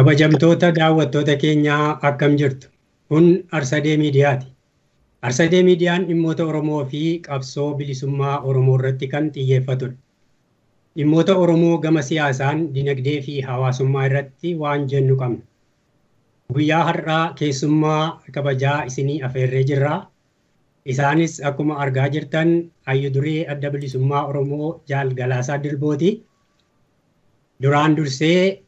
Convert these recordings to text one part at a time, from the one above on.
Kabajamtoota daawwattoota keenyaa akkam jirtu? Kun Arsadee Miidiyaati. Arsadee Miidiyaan dhimmoota Oromoo fi qabsoo bilisummaa Oromoo irratti kan xiyyeeffatudha. Dhimmoota Oromoo gama siyaasaan, dinagdee fi hawaasummaa irratti waan jennu qabna. Guyyaa har'aa keessummaa kabajaa isinii afeerree jirra. Isaanis akkuma argaa jirtan Hayyuduree Adda Bilisummaa Oromoo Jaal Galaasaa Dilbooti. Duraan dursee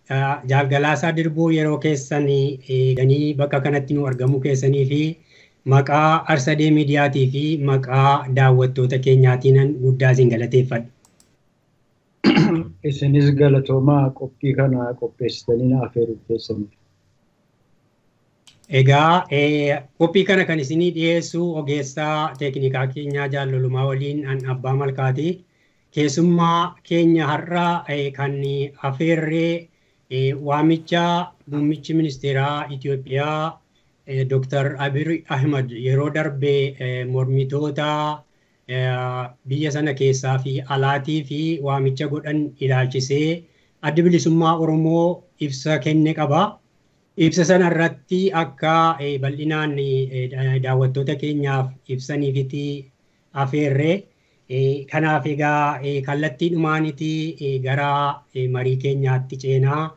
Jaal Galaasaa Dilboo yeroo keessanii eeganii bakka kanatti nu argamuu keessanii fi maqaa Arsadee Miidiyaatii fi maqaa daawwattoota keenyaatiin guddaa isin galateeffadha. Isinis galatoomaa qophii kana qopheessitanii na afeeruu keessaniif. Egaa qophii kana kan isinii dhiyeessu ogeessaa teeknikaa keenyaa Jaallolumaa waliin an Abbaa Malkaati. Keessummaa keenya har'a kan afeerree waamicha muummichi ministeeraa Itoophiyaa Dr. Abiy Ahimad yeroo darbe mormitoota biyya sana keessaa fi alaatii fi waamicha godhan ilaalchisee Adda Bilisummaa Oromoo ibsa kenne qaba. Ibsa sana irratti akka bal'inaan daawwattoota keenyaaf ibsaniifiti afeerree. Kanaaf egaa kallattii dhumaaniti gara marii keenyaatti ceenaa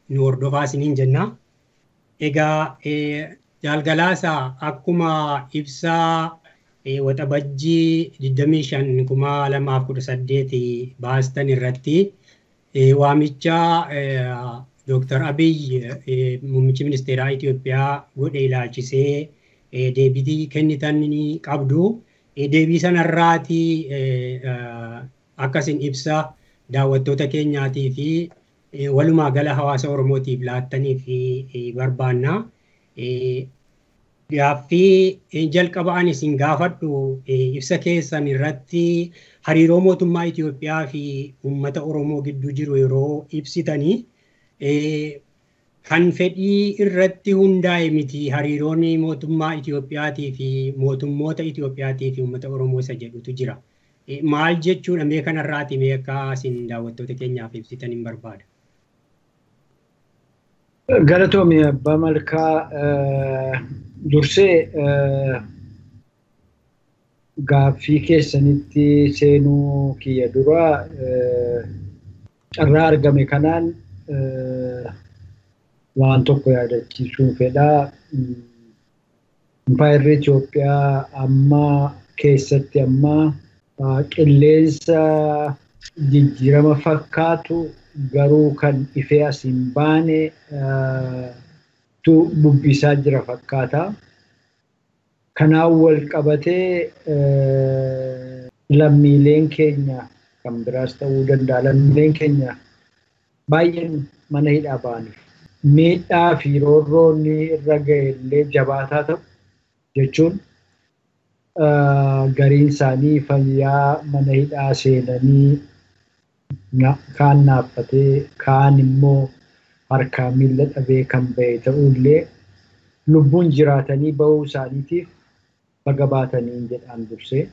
nu hordofaa isiniin jenna. Egaa Jaal Galaasaa akkuma ibsaa Waxabajjii 25 2018 baastan irratti waamicha Dr. Abiy muummichi ministeeraa Itoophiyaa godhe ilaalchisee deebii kennitan ni qabdu. Deebii sanarraati akkasin ibsa daawwattoota keenyaatii fi walumaa gala hawaasa Oromootiif laattanii fi barbaanna. Gaaffii jalqaba ani isin gaafadhu ibsa keessan irratti hariiroo mootummaa Itoophiyaa fi uummata Oromoo gidduu jiru yeroo ibsitanii kan fedhii irratti hundaa'e miti hariiroon mootummaa Itoophiyaatii fi mootummoota Itoophiyaatii fi uummata Oromoo isa jedhutu jira. Maal jechuudha mee kanarraati mee akka isin daawwattoota keenyaaf ibsitan hin barbaada. Galatoomi Abbaa Malkaa, dursee gaaffii keessanitti seenuu kiyya dura carraa argame kanaan waan tokko yaadachiisuun fedhaa. Impaayerri Itoophiyaa amma keessatti amma qilleensa jijjiirama fakkaatu garuu kan ifee as hin baane tu bubbisaa jira fakkaata. Kanaan wal qabatee lammiileen keenya kan biraas ta'uu danda'a. Lammiileen keenya baay'een mana hidhaa ba'aniif. Miidhaa fi roorroon irra ga'e illee jabaataa ta'u jechuun gariin isaanii fayyaa mana hidhaa seenanii kaan naaffatee kaan immoo harkaa miilla dhabee kan ba'e ta'ullee lubbuun jiraatanii ba'uu isaaniitiif baga baatanii jedhaan dursee.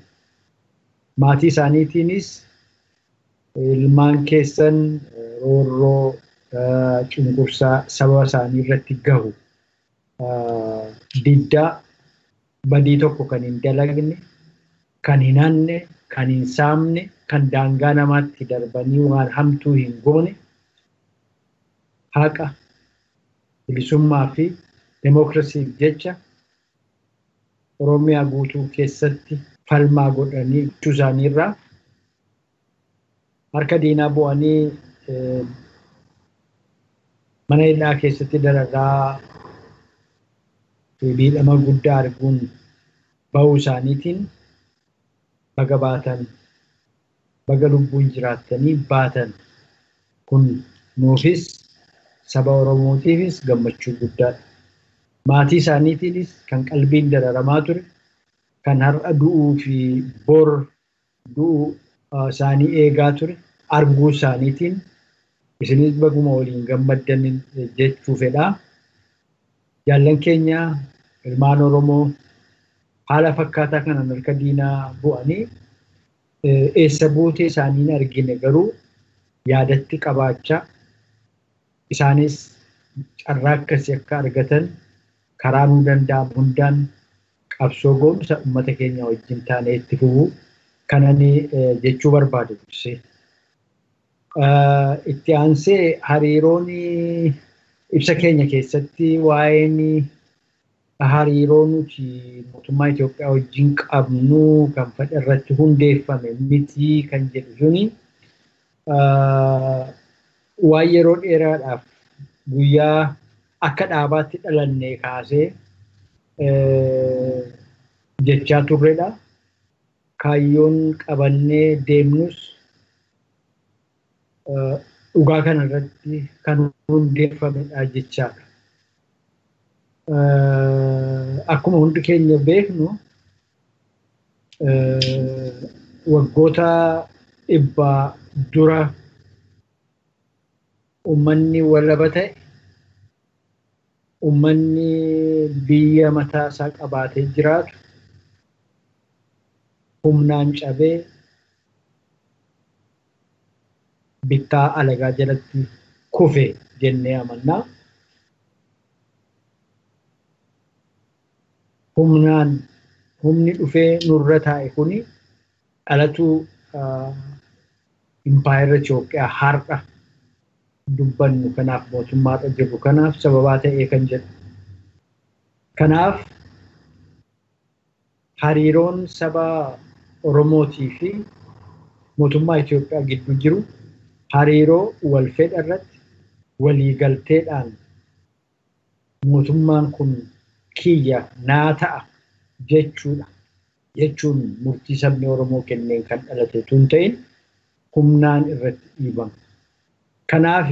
Maatii isaaniitiinis ilmaan keessan roorroo cunqursaa saba isaanii irratti gahu diddaa badii tokko kan hin dalagne, kan hin hanne, kan hin saamne, kan daangaa namaatti darbanii waan hamtuu hin goone haqa bilisummaa fi demookiraasiif jecha Oromiyaa guutuu keessatti falmaa godhanii gochuu isaaniirraa harka diinaa bu'anii mana hidhaa keessatti dararaa fi miidhama guddaa arguun ba'uu isaaniitiin baga baatan, baga lubbuun jiraattanii baatan. Kun nuufis saba Oromootiifis gammachuu guddaadha. Maatii isaaniitiinis kan qalbiin dararamaa ture, kan har'a du'uu fi bor du'uu isaanii eegaa ture arguu isaaniitiin isinis baguma waliin gammaddan jechuu fedhaa. Jaallan keenya ilmaan Oromoo haala fakkaataa kanaan harka diinaa bu'anii eessa buutee isaanii hin argine garuu yaadatti qabaachaa Isaanis carraa akkasii akka argatan karaa nuu danda'amu hundaan qabsoo goomsa uummata keenya wajjin taanee itti fufuu kanani jechuu barbaade dursee. Itti aansee hariiroon ibsa keenya keessatti waa'een hariiroo nuti mootummaa Itoophiyaa wajjin qabnu kan fedha irratti hundeeffame miti kan jedhu suni waan yeroo dheeraadhaaf guyyaa akka dhaabaatti dhalanne kaasee jechaa turredha. Kaayyoon qabannee deemnus dhugaa kana irratti kan hundeeffamedha jechaadha. Akkuma hundi keenya beeknu waggoota 100 dura uummanni walaba ta'e, uummanni biyya mataa isaa qabaatee jiraatu humnaan cabee bittaa alagaa jalatti kufe jennee amannaa. Humnaan humni dhufee nurra taa'e kuni dhalatuu impaayera Itoophiyaa har'a dubbannu kanaaf mootummaadha jirru kanaaf sababaa ta'ee kan jedhu. Kanaaf hariiroon saba Oromootii fi mootummaa Itoophiyaa gidduu jiru hariiroo wal fedha irratti walii galteedhaan mootummaan kun kiyya naa ta'a jechuudha. Jechuun murtii sabni Oromoo kenneen kan dhalate tun ta'in humnaan irratti dhiibama. Kanaaf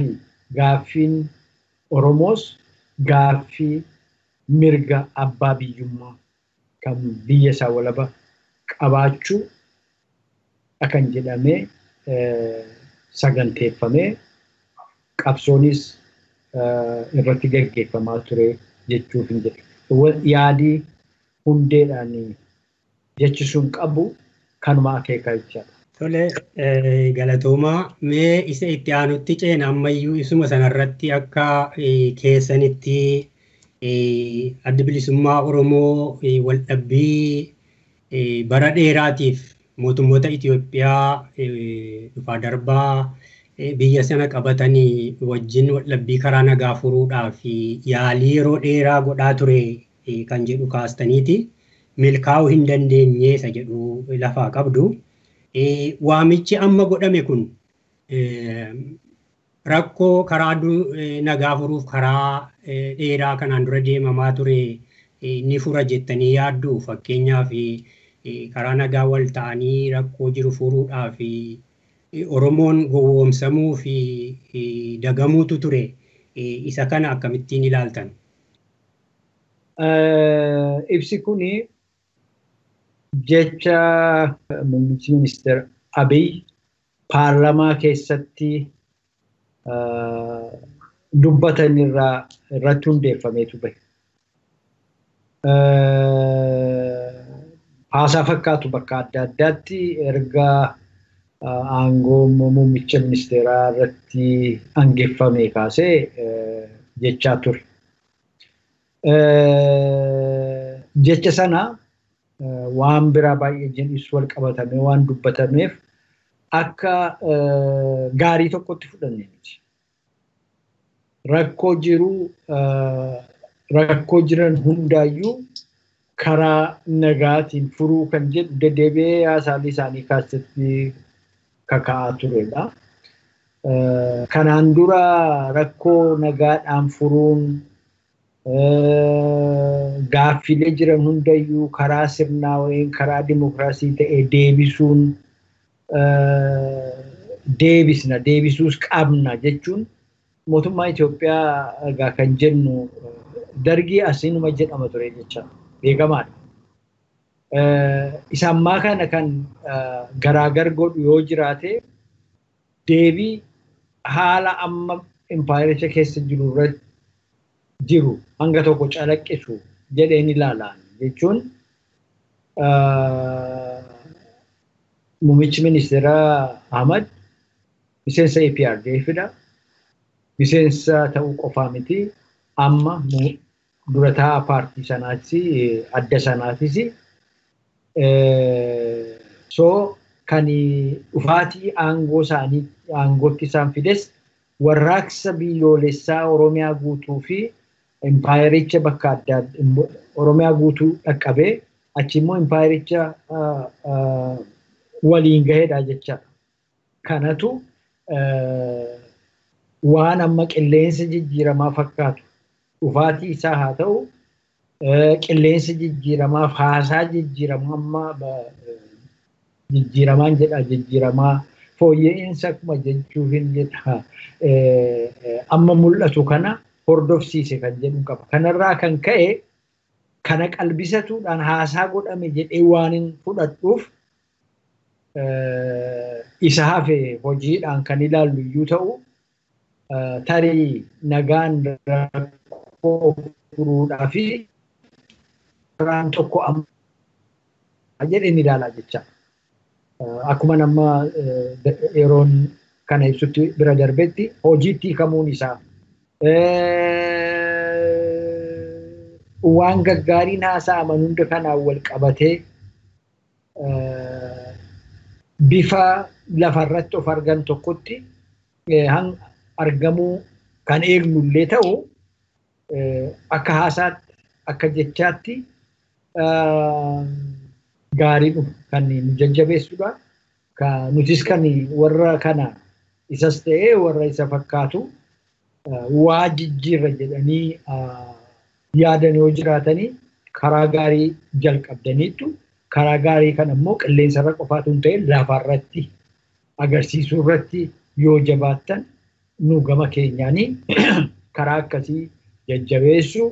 gaaffiin Oromoos gaaffii mirga abbaa biyyummaa kan biyya isaa walaba qabaachuu kan jedhamee saganteeffamee qabsoonis irratti gaggeeffamaa ture jechuuf hin jedhu. Yaadii hundeedhaan jechi sun qabu kanuma akeekaa jechaadha. Tole, galatoomaa mee isa itti aanutti ceena ammayyuu isuma sanarratti akka keessanitti adda bilisummaa Oromoo waldhabbii bara dheeraatiif mootummoota Itoophiyaa dhufaa darbaa biyya sana qabatanii wajjin waldhabbii karaa nagaa furuudhaaf yaalii yeroo dheeraa godhaa ture kan jedhu kaastaniiti. Milkaa'uu hin dandeenye isa jedhu lafaa qabdu. Waamichi amma godhame kun rakkoo karaa nagaa furuuf karaa dheeraa kanaan dura deemamaa ture ni fura jettanii yaaddu. Fakkeenyaaf karaa nagaa wal ta'anii rakkoo jiru furuudhaaf Oromoon gowwoomsamuu fi dagamuutu ture. Isa kana akkamittiin ilaaltan? Ibsi kuni jecha muummichi ministeera Abiy paarlamaa keessatti dubbatan irratti hundeeffameetu bahe. Haasaa fakkaatu bakka adda addaatti erga aangoo muummicha ministeeraa irratti aangeeffame kaasee jechaa ture. Jecha sana waan biraa baay'ee jedhis wal qabatamee waan dubbatameef akka gaarii tokkotti fudhanne miti. Rakkoo jiru rakkoo jiran hundaayyuu karaa nagaatiin furuu kan jedhu deddeebi'ee haasaalee isaanii keessatti kaka'aa turedha. Kanaan dura rakkoo nagaadhaan furuun gaaffilee jiran hundayyuu karaa sirnaa wayii karaa dimokiraasii ta'e deebisuun deebisna deebisuus qabna jechuun mootummaa Itoophiyaa egaa kan jennu dargii asiinuma jedhama ture jecha beekamaadha. Isa ammaa kana kan garaagar godhu yoo jiraate deebii haala amma impaayericha keessa jiru irratti jiru hanga tokko calaqqisu jedheen ilaalaan jechuun muummichi ministeeraa Ahmad miseensa EPRDFidha. Miseensa ta'uu qofaa miti amma durataa paartii sanaatis adda sanaatis so kan dhufaatii aangoo isaanii aangootti isaan fides warraaqsa biyyoolessaa Oromiyaa guutuu fi impaayericha bakka adda Oromiyaa guutuu dhaqqabee achi immoo impaayericha waliin gaheedha jechaadha. Kanatu waan amma qilleensa jijjiiramaa fakkaatu dhufaatii isaa haa ta'u qilleensa jijjiiramaaf haasaa jijjiiramaa amma jijjiiramaan jedha jijjiiramaa fooyya'insa akkuma jechuuf hin jedha amma mul'atu kana hordofsiise kan jedhu qaba. Kanarraa kan ka'e kana qalbisatuudhaan haasaa godhame jedhee waan hin fudhadhuuf isa hafe hojiidhaan kan ilaallu iyyuu ta'u tarii nagaan rakkoo furuudhaa fi karaan tokko amma jedheen ilaalaa jecha. Akkuma nama yeroon kana ibsutti bira darbetti hojiitti hiikamuun isaa waan gaggaariin haasa'aman hunda kanaan wal qabatee bifa lafarratti of argan tokkotti argamuu kan eegnullee ta'u akka haasaatti akka jechaatti gaariidhuma kan nu jajjabeessudha. Nutis kan warra kana isas ta'ee warra isa fakkaatu waa jijjiirra jedhanii yaadan yoo jiraatanii karaa gaarii jalqabdaniittu karaa gaarii kan ammoo qilleensarra qofaatu hin ta'in lafarratti agarsiisuu irratti yoo jabaattan nu gama keenyaanii karaa akkasii jajjabeessu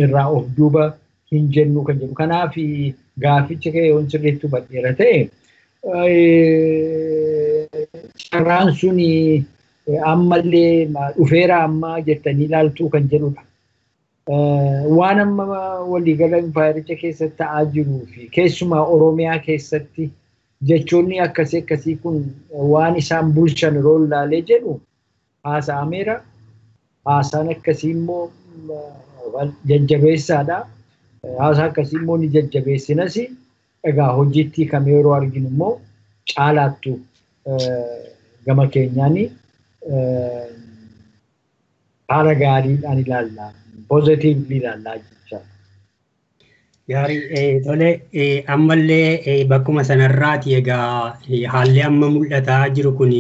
irraa of duuba hin jennu kan jedhu. Kanaaf gaaficha kee yoon sirriitti hubadheera ta'e carraan sun ammallee dhufeera amma jettanii ilaaltuu kan jedhudha. Waan amma waliigala impaayericha keessatti ta'aa jiruu fi keessumaa Oromiyaa keessatti jechoonni akkasii akkasii kun waan isaan bulchan yeroo ilaalee jedhu haasa'ameera. Haasaan akkasii immoo jajjabeessaadha. Haasaa akkasii immoo ni jajjabeessinas. Egaa hojiitti hiikamee yeroo arginu immoo caalaattu gama keenyaan haala gaariidhaan ilaalla. Positively ilaallaa jechaadha. Gaarii tole ammallee bakkuma sanarraati egaa haalli amma mul'ataa jiru kun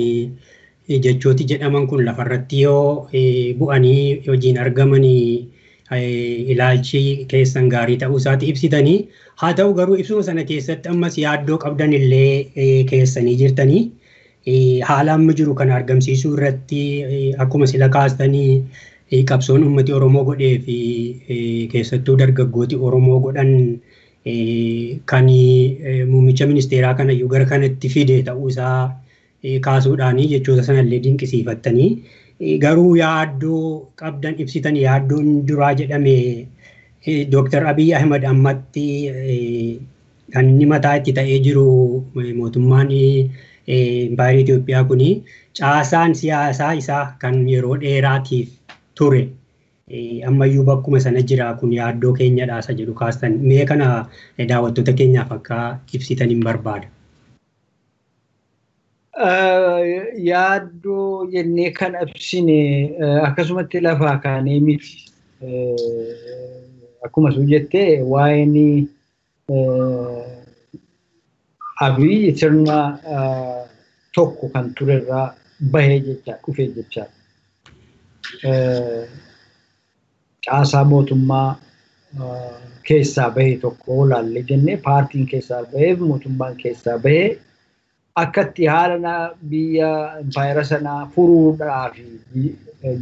jechooti jedhaman kun lafarratti yoo bu'anii hojiin argamanii ilaalchi keessan gaarii ta'uu isaati ibsitanii haa ta'u garuu ibsuma sana keessatti ammas yaaddoo qabdan illee keessanii jirtanii haala amma jiru kana argamsiisuu irratti akkuma sila kaastanii qabsoon uummati Oromoo godhee fi keessattuu dargaggooti Oromoo godhan kan muummicha ministeeraa kanayyuu gara kanatti fide ta'uu isaa kaasuudhaanii jechoota sanallee dinqisiifattanii garuu yaaddoo qabdan ibsitan yaaddoon duraa jedhame Dr. Abiy Ahmed ammatti kan inni mataa itti ta'ee jiru mootummaan impaayera Itoophiyaa kuni caasaan siyaasaa isaa kan yeroo dheeraatiif ture ammayyuu bakkuma sana jira kun yaaddoo keenyadha isa jedhu kaastan mee kana daawwattoota keenyaaf akka ibsitan hin barbaada. Yaaddoo jennee kan ibsine akkasumatti lafaa kaanee miti. Akkuma sun jettee waa'een Abiy sirna tokko kan turerraa bahee jecha dhufee jecha. Caasaa mootummaa keessaa bahee tokko laallee jennee paartiin keessaa bahee mootummaan keessaa bahee akkatti haala biyya impaayera sanaa furuudhaa fi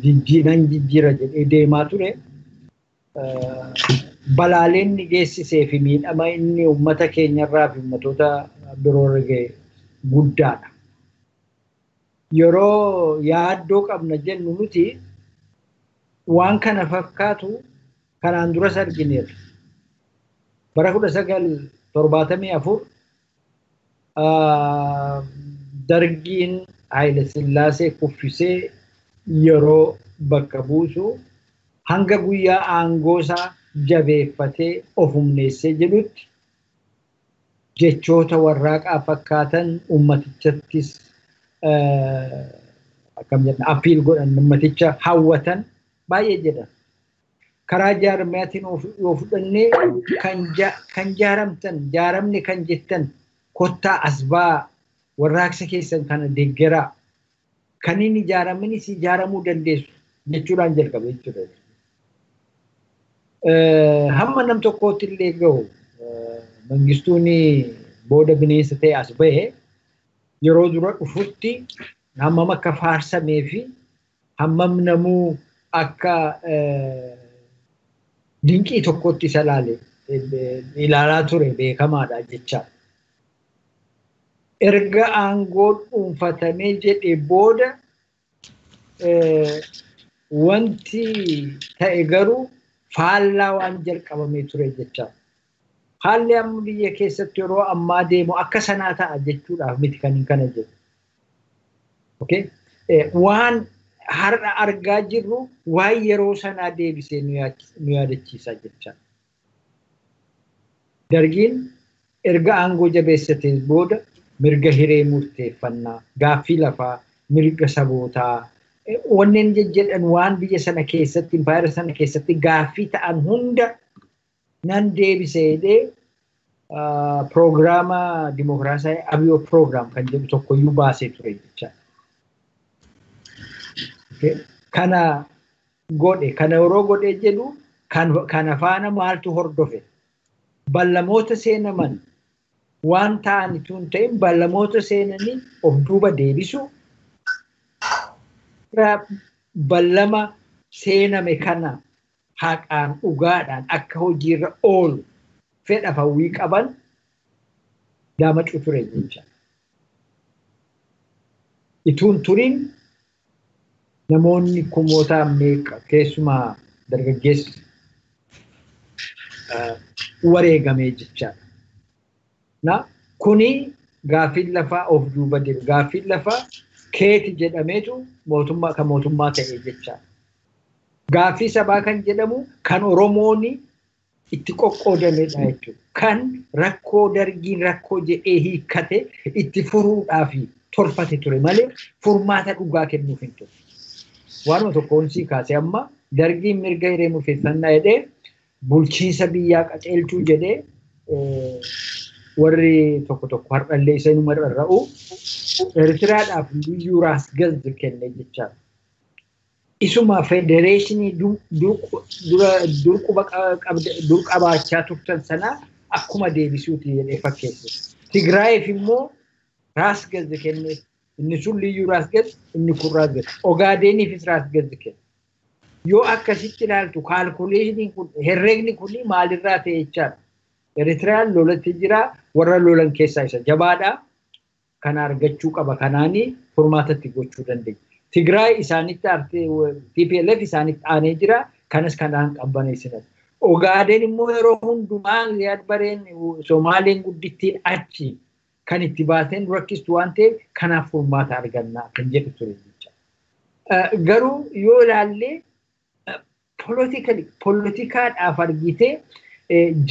jijjiiran jijjiira jedhee deemaa ture. Balaaleen inni geessisee fi miidhama inni uummata keenyarraa fi uummatoota biroorra gahe guddaadha. Yeroo yaaddoo qabna jennu nuti waan kana fakkaatu kanaan duras argineerra. Bara 1974 dargiin Haayile Sillaasee kuffisee Yeroo bakka buusu hanga guyyaa aangoosaa jabeeffatee of humneessee jedhutti jechoota warraaqaa fakkaatan uummatichattis akkam jenna appeal godhan, ummaticha hawwatan baay'ee jedhan. Karaa jaarmiyaatiin yoo fudhannee, kan jaaramtan jaaramne kan jettan kottaa as ba'aa, warraaqsa keessan kana deeggaraa, kan inni ijaaraminis ijaaramuu dandeessu jechuudhaan jalqabe jechuudha. Hamma nam tokkootti illee gahu Mangistuun booda bineensa ta'e as bahe. Yeroo dura dhufutti hammam akka faarsamee fi hammam namuu akka dinqii tokkotti isa ilaale ilaalaa ture beekamaadha jecha. Erga aangoo dhuunfatamee jedhee booda wanti ta'e garuu faallaa waan jalqabamee ture jecha. Haalli amma biyya keessatti yeroo ammaa deemu akka sanaa ta'a jechuudhaaf miti kan kana jedhu. Okay? Waan har'a argaa jirru waan yeroo sanaa deebisee nu yaadachiisa jecha. Dargiin erga aangoo jabeessatee booda mirga hiree murteeffannaa, gaaffii lafaa, mirga sabootaa, wanneen jejjedhan waan biyya sana keessatti, impaayera sana keessatti gaaffii ta'an hunda nan deebisee jedhee piroogiraama dimokiraasii Abiyoo program kan jedhu tokkoyyuu baasee ture jecha. Kana godhe, kana yeroo godhee jedhu kana faana maaltu hordofe? Ballamoota seenaman waan ta'anitu hin ta'in ballamoota seenanii of duuba deebisu, ballama seename kana haqaan dhugaadhaan akka hojiirra oolu fedha hawwii qaban daamacuu ture jecha. Ituun turiin namoonni kumootaan meeqa, keessumaa dargaggeessi, wareegamee jechaadha. Na kuni gaaffiin lafaa of duuba deemu, gaaffiin lafaa keeti jedhameetu mootummaa kan mootummaa ta'e jechaadha. Gaaffii sabaa kan jedhamu kan Oromoon itti qoqqoodamedha jechuudha. Kan rakkoo dargiin rakkoo jedhee hiikkate itti furuudhaaf tolfate ture malee furmaata dhugaa kennuuf hin ture. Waanuma tokkoon sii kaase, amma dargiin mirga hiree murteeffannaa jedhee, bulchiinsa biyyaa qaceelchuu jedhee, warri tokko tokko har'allee isa inuma rarra'u, Eertiraadhaaf liyyuu raas gaz kenne jechaadha. Isuma federeeshinii dur qabaachaa turtan sana akkuma deebisuuti jedhee fakkeesse. Tigraayiif immoo raas gaz kenne. Inni sun liyyuu raas gaz, inni kun raas gaz. Ogaadeniifis raas gaz kenne. Yoo akkasitti ilaaltu calculationiin kun, herreegni kun maalirraa ta'e jechaadha. Eritiriyaan lolatti jira, warra lolan keessaa isa jabaadha. Kana argachuu qaba, kanaanii furmaatatti gochuu dandeenya. Tigraay isaanitti TPLF isaanitti aanee jira, kanas kanaan qabbaneessinatu. Ogaadeen immoo yeroo hundumaa Ziyaad Bareen Somaaleen guddittiin achi kan itti baateen rakkistu waan ta'eef kanaaf furmaata argannaa kan jedhu ture jecha. Garuu yoo ilaalle poolitikaadhaaf argitee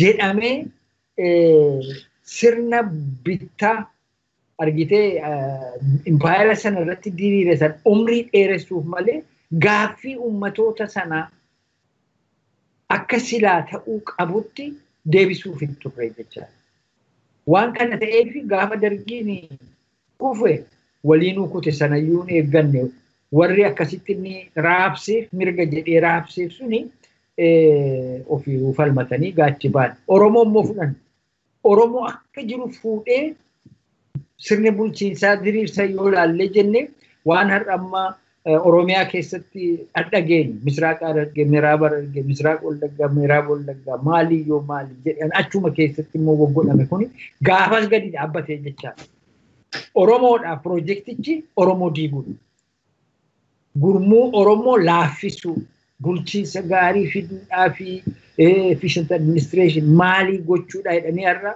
jedhamee sirna bittaa argitee impaayera sana irratti diriire san umrii dheeressuuf malee gaaffii uummatoota sanaa akka silaa ta'uu qabutti deebisuuf hin turre jechaadha. Waan kana ta'eef gaafa dargiin kufe waliinuu kute sanayyuu hin eegganne, warri akkasitti inni raabseef, mirga jedhee raabseef suni ofii falmatanii gaachi ba'an. Oromoo immoo fudhan. Oromoo akka jiru fuudhee sirni bulchiinsaa diriirsa yoo ilaalle jenne, waan har'a amma Oromiyaa keessatti dhageenyu, Misraaq Harargee, Miraab Harargee, Misraaq Wallaggaa, Miraab Wallaggaa, maalii yoo maalii jedhan achuma keessatti immoo goggodhame kuni gaafas gadi dhaabbatee jechaadha. Oromoodhaaf piroojeektichi Oromoo diiguudha. Gurmuu Oromoo laaffisuu, bulchiinsa gaarii fiduudhaa fi efficient administration maalii gochuudha jedhanii har'a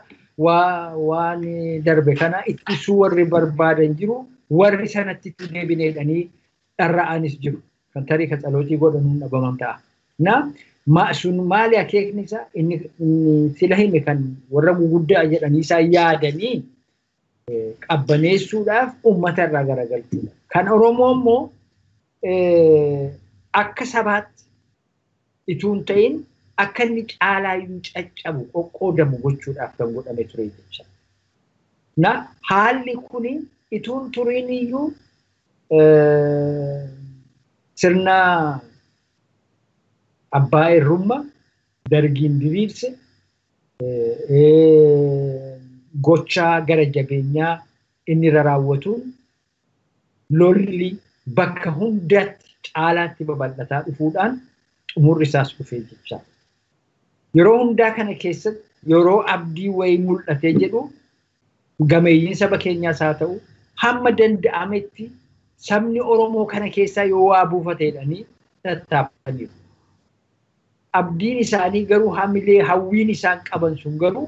waan darbe kana ittisuu warri barbaadan jiru, warri sanatti deebine jedhanii dharra'anis jiru. Kan tarii kan tsalootii godhanuun dhabaman ta'a. Na sun maali akeekni isaa inni sila hime kan warra guguddaa jedhanii isaa yaadanii qabbaneessuudhaaf uummata irraa garagalchuudha. Kan Oromoo immoo akka sabaatti utuu hin ta'in akka inni caalaayyuu caccabu qoqqoodamu gochuudhaaf kan godhame ture jecha. Na haalli kuni ituun turiin iyyuu sirna abbaa irrummaa dargiin diriirse gochaa gara jabeenyaa inni raawwatuun lolli bakka hundatti caalaatti babal'ataa dhufuudhaan xumurri isaas dhufee jecha. Yeroo hundaa kana keessatti yeroo abdii wayii mul'atee jedhu gameeyyiin saba keenyaas haa ta'u hamma danda'ametti sabni Oromoo kana keessaa yoo waa buufateedhanii tattaaffataniiru. Abdiin isaanii garuu hamilee hawwiin isaan qaban sun garuu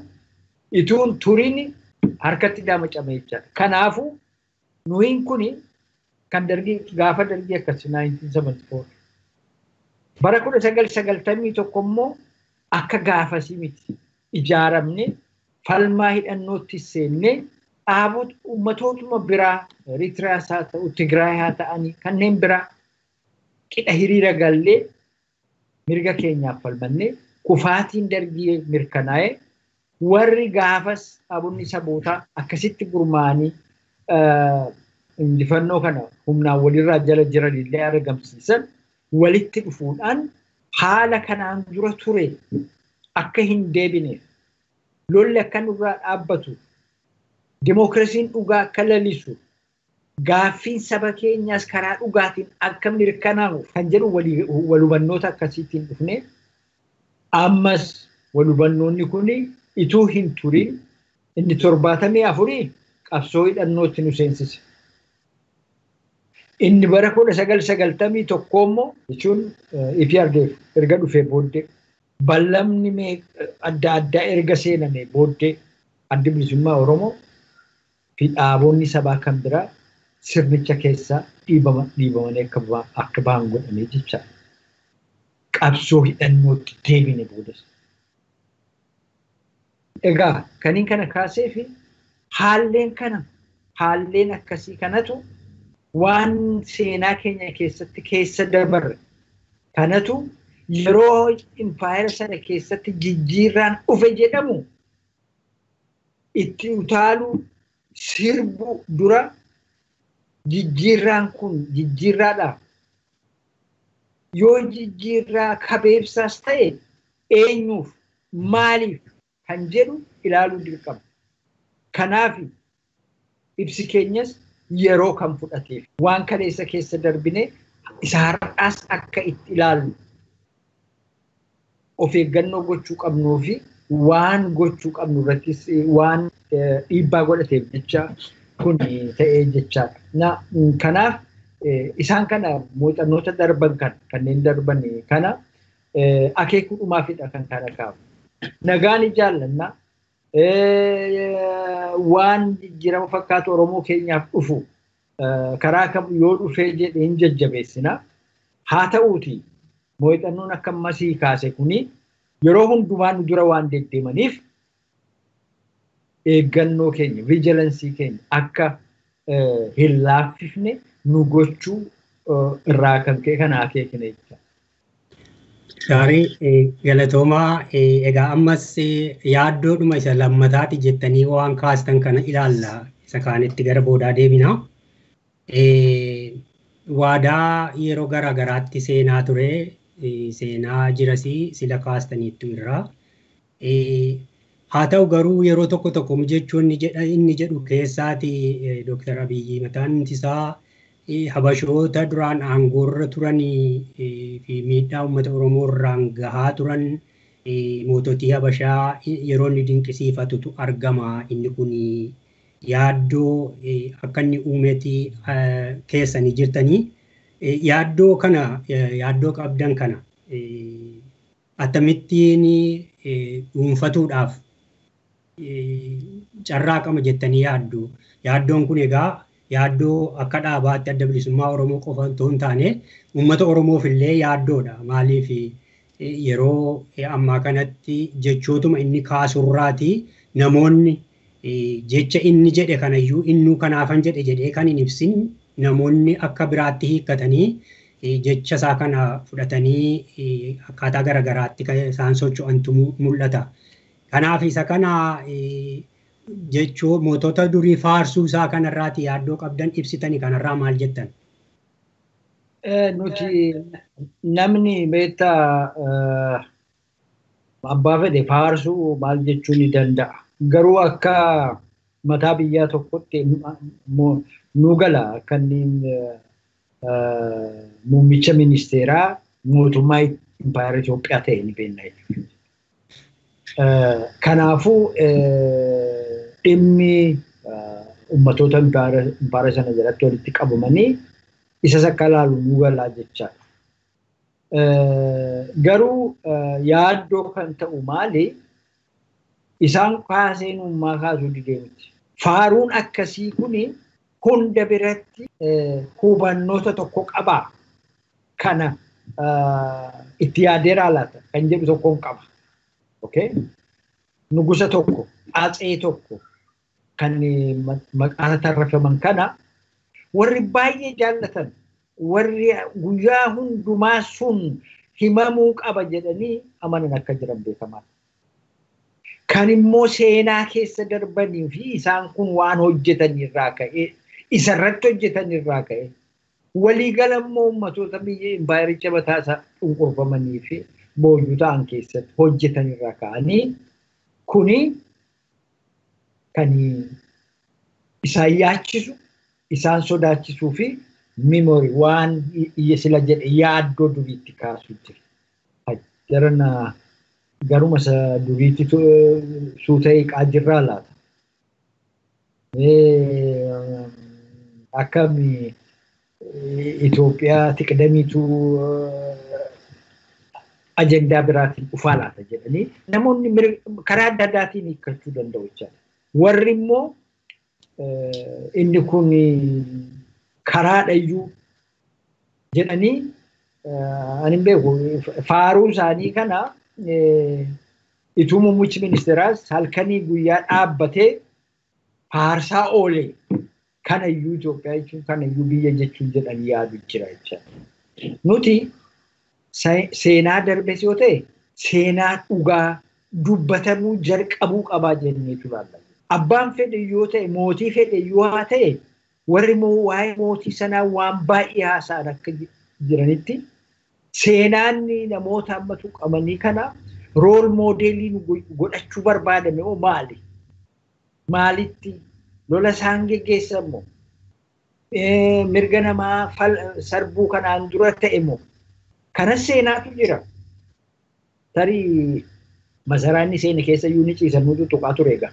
ituun turiin harkatti daamacame jechaadha. Kanaafuu nuyiin kuni kan dargii gaafa dargii akkas 1974 bara 1991 immoo akka gaafasii miti ijaaramne falmaa hidhannootti seenne dhaabota uummatootuma biraa Eritiriyaas haa ta'u Tigraay haa ta'anii kanneen biraa qidha hiriira gallee mirga keenyaaf falmannee kufaatiin dargii mirkanaa'e warri gaafas dhaabonni sabootaa akkasitti gurmaa'anii injifannoo kana humnaan walirraa jala jiran illee argamsiisan walitti dhufuudhaan haala kanaan dura ture akka hin deebineef lolli akka nurraa dhaabbatu dimookiraasiin dhugaa akka lalisu gaaffiin saba keenyaas karaa dhugaatiin akka mirkanaa'u kan jedhu wal hubannoota akkasiitiin dhufne ammas wal hubannoonni kun ituu hin turin inni 74 qabsoo hidhannootti nu seensise. Inni bara 1991 immoo jechuun EPRDF erga dhufee booddee ballamni adda addaa erga seename booddee addi bilisummaa Oromoo fi dhaabonni sabaa kan biraa sirnicha keessaa dhiibamanii akka ba'an godhamee jecha qabsoo hidhannootti deebine boodas. Egaa kaniin kana kaasee fi haalleen akkasii kanatu waan seenaa keenya keessatti keessa dabarre kanatu yeroo impaayera sana keessatti jijjiirraan dhufe jedhamu itti utaaluu sirbu dura jijjiirraan kun jijjiirraadha. Yoo jijjiirraa kabeebsaas ta'e eenyuuf maaliif kan jedhu ilaaluu dirqama. Kanaaf ibsi keenyas yeroo kan fudhateef waan kaleessa keessa darbine isa har'aas akka itti ilaallu of eeggannoo gochuu qabnuu fi waan gochuu qabnu irrattis waan dhiibbaa godhateef jecha kun ta'ee jechaadha. Kanaaf isaan kana muuxannoota darban kan kanneen darban kana akeekuudhumaafidha kan kana kaafu. Nagaan jaallanna waan jijjiirama fakkaatu Oromoo keenyaaf dhufu karaa kam yoo dhufee jedhee hin jajjabeessina. Haa ta'uuti muuxannoon akka ammasii kaase kuni yeroo hundumaa nu dura waan deddeemaniif eeggannoo keenya vijilansii keenya akka hin laaffifne nu gochuu irraa kan ka'e kana akeekne jecha. Gaarii galatoomaa egaa ammas yaaddoodhuma isa lammataati jettanii waan kaastan kana ilaalla isa kaanitti gara boodaa deebina. Waadaa yeroo garaa garaatti seenaa ture seenaa jirasii sila kaastaniittu irraa. Haa ta'u garuu yeroo tokko tokko jechuun inni jedhu keessaati Dr. Abiyyi mataan isaa Habashoota duraan aangoorra turanii fi miidhaa uummata Oromoo irraan gahaa turan moototii Habashaa yeroo inni dinqisiifatutu argama. Inni kun yaaddoo akka inni uumeeti keessanii jirtanii. Yaaddoo kana yaaddoo qabdan kana akkamittiin dhuunfatuudhaaf carraaqama jettanii yaaddu. Yaaddoon kun egaa Yaaddoo akka dhaabaatti Adda Bilisummaa Oromoo qofa otoo hin taane uummata Oromoof illee yaaddoodha. Maaliif yeroo ammaa kanatti jechootuma inni kaasurraati namoonni jecha inni jedhe kanayyuu innuu kanaafan jedhe jedhee kan hin ibsin namoonni akka biraatti hiikkatanii jecha isaa kana fudhatanii akkaataa garaagaraatti kan isaan socho'antu mul'ata. Kanaaf isa kana jechuu mootota durii faarsuu isaa kanarraati yaaddoo qabdan ibsitanii kanarraa maal jettan? Nuti namni beektaa abbaa fedhe faarsuu maal jechuu ni danda'a. Garuu akka mataa biyyaa tokkotti nu gala akka inni muummicha ministeeraa mootummaa impaayera Itoophiyaa ta'e ni beekna jechuudha. Kanaafuu dhimmi ummatoota impaayera sana jalatti walitti qabamanii isas akka ilaalu nu galaa jechaadha. Garuu yaaddoo kan ta'u maali? Isaan kaaseen ummaa kaasuu didee miti. Faaruun akkasii kuni hunda biratti hubannoota tokko qabaa. Kana itti yaadeeraa laata kan jedhu tokkoon qaba. Okay? Nugusa tokko, atsee tokko kan maqaa tarrafaman kana warri baay'ee jaallatan warri guyyaa hundumaa sun himamuu qaba jedhanii amanan akka jiran beekamaadha. Kan immoo seenaa keessa darbanii fi isaan kun waan hojjetan irraa ka'ee isarratti hojjetan irraa ka'ee waliigala immoo ummatoota biyya impaayericha mataa isaa cunqurfamanii fi boojuu ta'an keessatti hojjetan irraa ka'anii kuni kan isaan yaachisu isaan sodaachisuu fi memory waan sila jedhe yaaddoo duriitti kaasuu jira. Jarana garuma isa duriitti suuta hiiqaa jirraa laata? Akkami Itoophiyaa tiqdamiitu ajendaa biraatiin dhufaa laata jedhanii namoonni karaa adda addaatiin hiikkachuu danda'u jechaadha. Warri immoo inni kun karaadhayyuu jedhanii ani hin beeku faaruu isaanii kana ituu muummichi ministeeraas halkanii guyyaa dhaabbatee faarsaa oolee kanayyuu Itoophiyaa jechuun kanayyuu biyya jechuun jedhanii yaadu jira jechaadha. Nuti seenaa darbes yoo ta'e seenaa dhugaa dubbatamuu jalqabuu qabaa jenneetu ilaalla. Abbaan fedhe yoo ta'e mootii fedhe yoo haa ta'e warri waa'ee mootii sanaa waan baay'ee haasa'an akka jiranitti seenaan namoota amma tuqamanii kana rool moodeelii godhachuu barbaadame moo maali? Maalitti lola isaan geggeessan moo? Mirga namaa sarbuu kanaan dura ta'e moo? Kanas seenaatu jira. Tarii masaraa inni seene keessa iyyuu ni ciisan nutu tuqaa ture egaa.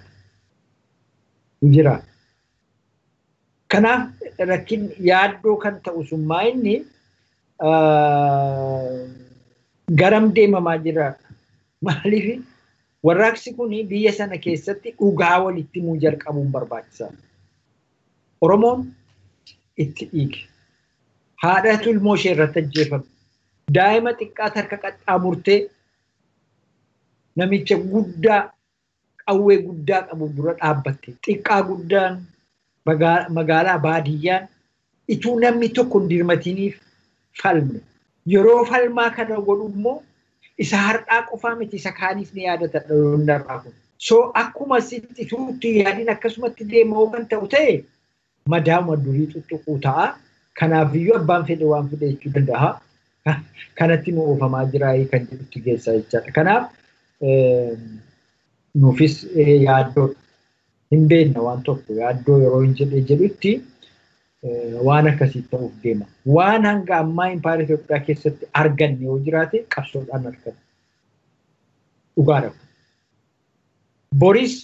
Jira. Kanaaf rakkin yaaddoo kan ta'u summaa inni garam deemamaa jira. Maaliif warraaqsi kun biyya sana keessatti dhugaa walitti himuu jalqabuun barbaachisaadha. Oromoon itti dhiige. Haadhatu ilmoo ishee irratti ajjeefame. Daa'ima xiqqaa harka qaxxaamurtee namicha guddaa qawwee guddaa qabu dura dhaabbatte. Xiqqaa guddaan magaalaa baadiyyaan ituu namni tokko hin dirmatiniif falme. Yeroo falmaa kana godhu immoo isa har'aa qofaa miti isa kaaniif ni yaadata dhaloonni har'aa kun. So akkuma sitti ituutti yaadin akkasumatti deema kan ta'u ta'e madaama durii tuttuquu ta'a. Kanaafiyyuu abbaan fedhe waan fedhe jechuu danda'a. Kanatti nu oofamaa jira kan jedhutti geessa jechaadha. Kanaaf nuufis yaaddoo hin beekna waan tokko yaaddoo yeroo hin jedhe jedhutti waan akkasii ta'uuf deema. Waan hanga ammaa impaayera Itoophiyaa keessatti arganne yoo jiraate qabsoodhaan arganne. Dhugaadha. Boris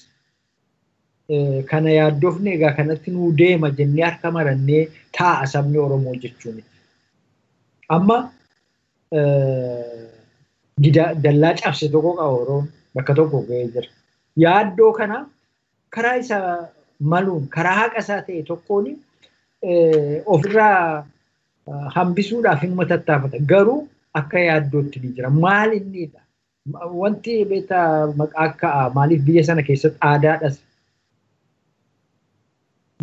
kana yaaddofne egaa kanatti nuu deema jennee harka marannee taa'a sabni Oromoo jechuun. Amma dallaa cabse tokko qaba Oromoon bakka tokko ga'ee jira. Yaaddoo kana karaa isa maluun karaa haqa isaa ta'e tokkoon Ofirraa hambisuudhaaf hin tattaafata. Garuu akka yaaddootti ni jira. Maal innidha? Wanti beektaa maqaa ka'a maaliif biyya sana keessatti aadaadhas.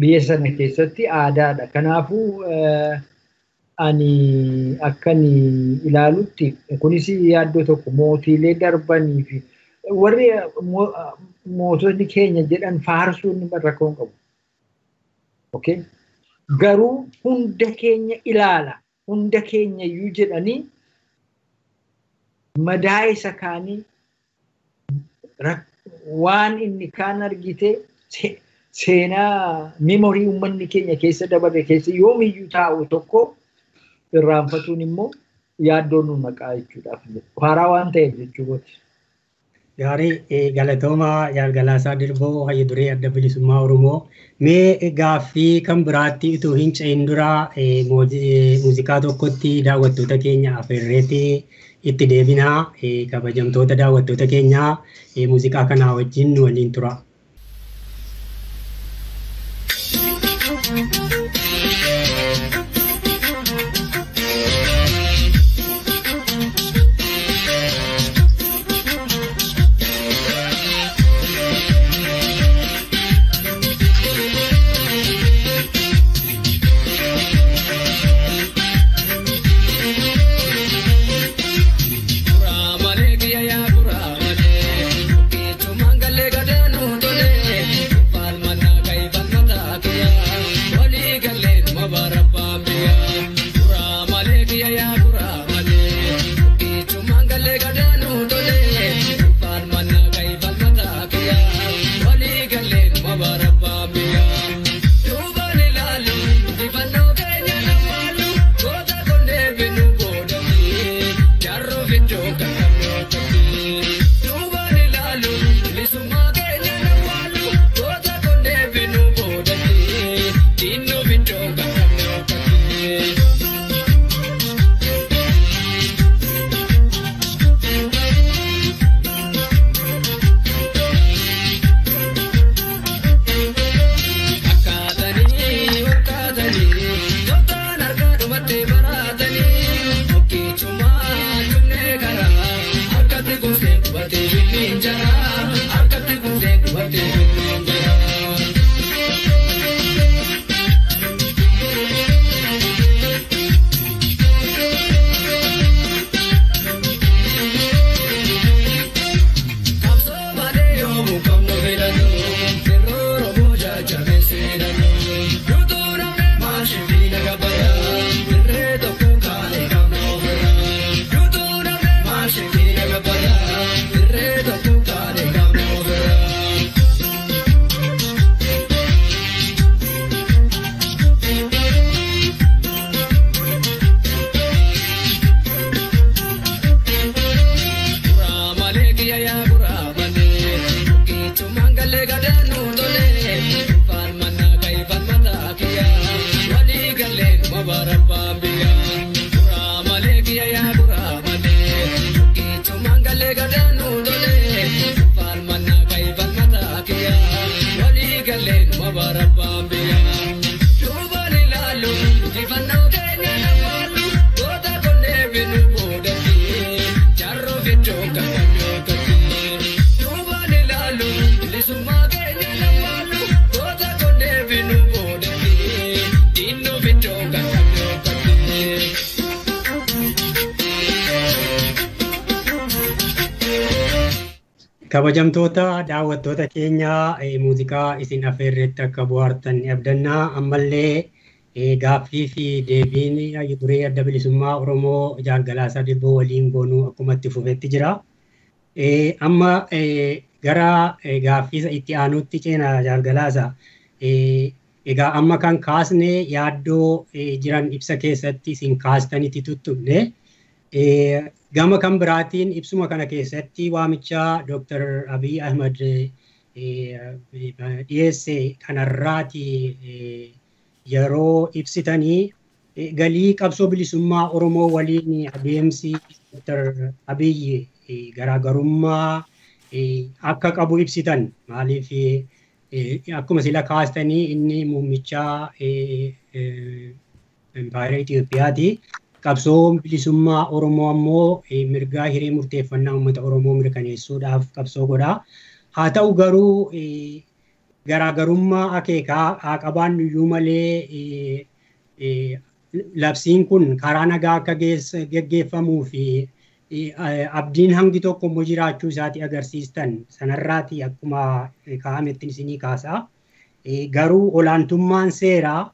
Biyya sana keessatti aadaadha. Kanaafuu ani akkan ilaalutti kunis yaaddoo tokko mootiilee darbanii fi warri mootonni keenya jedhan faarsuun rakkoo hin qabu. Okay? Garuu hunda keenya ilaala. Hunda keenya iyyuu jedhanii madaa isa kaanii waan inni kaan argite seenaa memorii uummanni keenya keessa dabarre keessa yoomiyyuu taa'u tokko irraanfatuun immoo yaaddoon nu maqaa jechuudhaaf haaraa waan ta'eef jechuudha. Gaarii galatoomaa Galaasaa Dilboo hayya duree adda bilisummaa Oromoo. Mee gaaffii kan biraatti utuu hin ce'in dura muuziqaa tokkotti daawwattoota keenya afeerreetti itti deebinaa kabajamtoota daawwattoota keenyaa muuziqaa kanaa wajjin waliin tura. Kabajamtoota daawwattoota keenyaa muuziqaa isin afeerretti akka bohaartan abdannaa ammallee gaaffii fi deebiin hayya duree adda bilisummaa Oromoo Jaal Galaasaa Dilboo waliin goonuu akkuma itti fufetti jira. Amma gara gaaffii itti aanutti ceena Jaal Galaasaa. Egaa amma kan kaasne yaaddoo jiran ibsa keessatti isin kaastanitti tuttuqne. Gama kan biraatiin ibsuma kana keessatti waamicha Dr. Abiy Ahmed dhiyeesse kanarraati yeroo ibsitanii galii qabsoo bilisummaa Oromoo waliin adeemsi Dr. Abiy garaagarummaa akka qabu ibsitan. Maaliif Akkuma sila kaastanii inni muummicha Impaayera Itoophiyaati. Qabsoo bilisummaa Oromoo ammoo mirgaa hiree murteeffannaa uummata Oromoo mirkaneessuudhaaf qabsoo godha. Haa ta'u garuu garaagarummaa akeekaa haa qabaannu iyyuu malee labsiin kun karaa nagaa akka geggeeffamuu fi abdiin hangi tokko immoo jiraachuu isaati agarsiistan sanarraati akkuma kaa'ametti isinii kaasaa. Garuu olaantummaan seeraa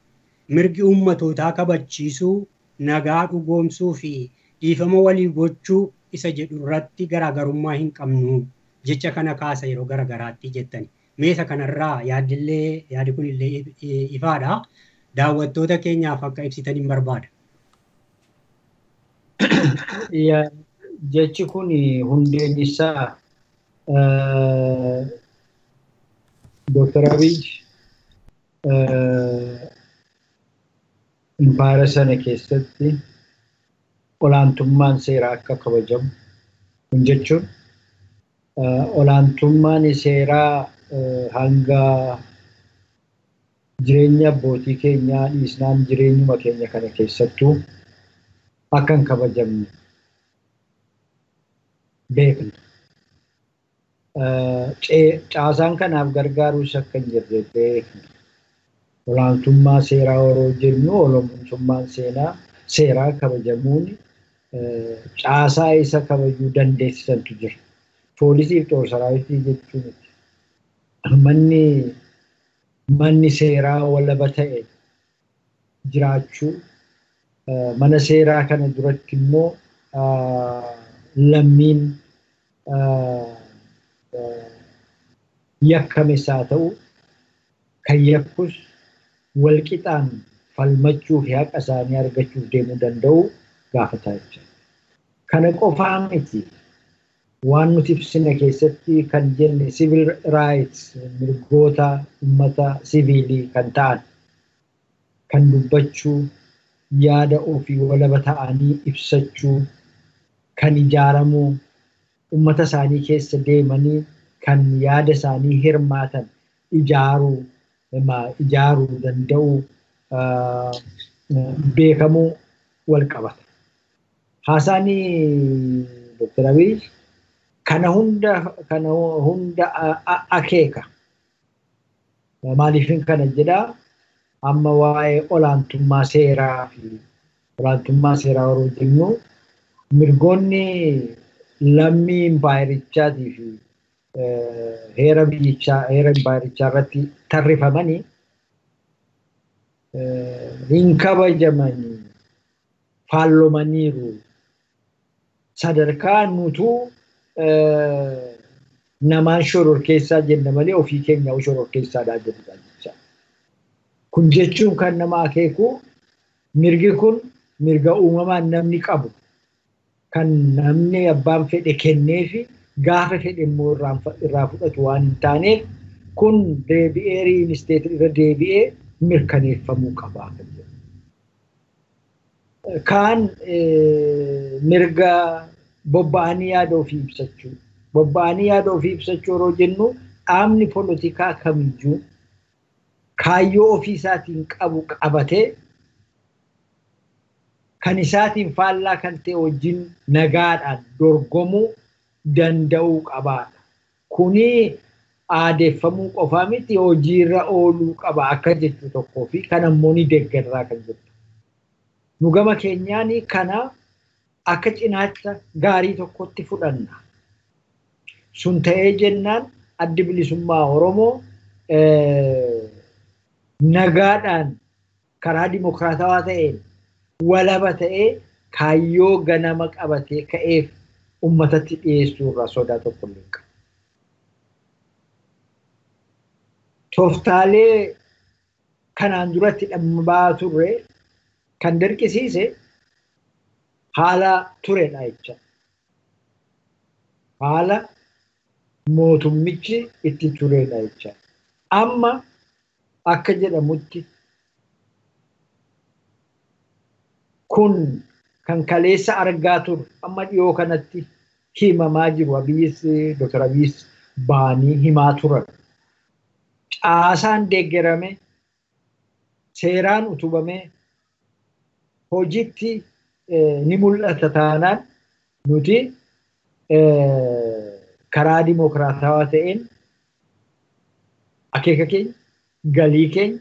mirgi uummatootaa kabachiisuu, nagaa dhugoomsuu fi dhiifama walii gochuu isa jedhu irratti garaagarummaa hin qabnu jecha kana kaasa yeroo garagaraatti jettani. Meesa kanarraa yaadillee yaadi kunillee ifaadha. Daawwattoota keenyaaf akka ibsitan hin barbaada. Jechi kun hundeen isaa Dr. Abiy impaayera sana keessatti olaantummaan seeraa akka kabajamu kun jechuun olaantummaan seeraa hanga jireenya abbootii keenyaa dhiisnaan jireenyuma keenya kana keessattuu akka hin kabajamne beekna. Caasaan kanaaf gargaarus akka hin jirre beekna. Olaantummaa seeraa yeroo jennu olaantummaan seeraa kabajamuun caasaa isa kabajuu dandeessisantu jira. Poolisii fi xoorsaraawitii jechuun manni seeraa walaba ta'e jiraachuu, mana seeraa kana duratti immoo lammiin yakkames haa ta'u kan yakkus walqixaan falmachuu fi haqa isaanii argachuuf deemuu danda'u gaafataa jechuudha. Kana qofaa miti waan nuti ibsine keessatti kan jenne civil rights mirgoota uummata siviilii kan ta'an kan dubbachuu, yaada ofii walaba ta'anii ibsachuu, kan ijaaramuu, uummata isaanii keessa deemanii kan yaada isaanii hirmaatan ijaaruu danda'uu beekamuu wal qabata. Haasaan Dr. Abiy kana hunda akeeka. Maaliifin kana jedhaa? Amma waa'ee olaantummaa seeraa fi olaantummaa seeraa yeroo jennu mirgoonni lammii impaayerichaatii fi heera biyyichaa heera impaayerichaa irratti tarrifamanii hin kabajamanii faallomaniiru. Sadarkaa nutuu namaan shororkeessaa jenna malee ofii keenya shororkeessaadhaa jedhudha jecha. Kun jechuun kan nama akeeku mirgi kun mirga uumamaan namni qabu kan namni abbaan fedhe kenneefi gaafa fedhe immoo irraa fudhatu waan hin taaneef kun deebi'ee riinisteet irra deebi'ee mirkaneeffamuu qaba. Kaan mirga bobba'anii yaada ofii ibsachuu. Bobba'anii yaada ofii ibsachuu yeroo jennu dhaabni poolitikaa kamiyyuu kaayyoo ofii isaatiin qabu qabatee kan isaatiin faallaa kan ta'e wajjin nagaadhaan dorgomuu danda'uu qabaadha. Kuni aadeeffamuu qofaa miti hojiirra ooluu qaba akka jechuu tokkoo fi kan ammoo ni deeggarraa kan jettu. Nu gama keenyaan kana akka cinaacha gaarii tokkotti fudhanna. Sun ta'ee jennaan addi bilisummaa Oromoo nagaadhaan karaa dimokiraatawaa ta'een walaba ta'ee kaayyoo ganama qabatee ka'eef uummatatti dhiyeessuu irraa sodaa tokko illee hin qabu. Tooftaalee kanaan duratti dhamma ba'aa turre kan dirqisiise haala turedha jecha. Haala mootummichi itti turedha jecha. Amma akka jedhamutti kun kan kaleessa argaa turre amma dhiyoo kanatti himamaa jiru Abiyyis Dr. Abiyyis ba'anii himaa turan. Caasaan deeggarame, seeraan utubame, hojiitti ni mul'ata taanaan nuti karaa dimokiraatawaa ta'een akeeka keenya, galii keenya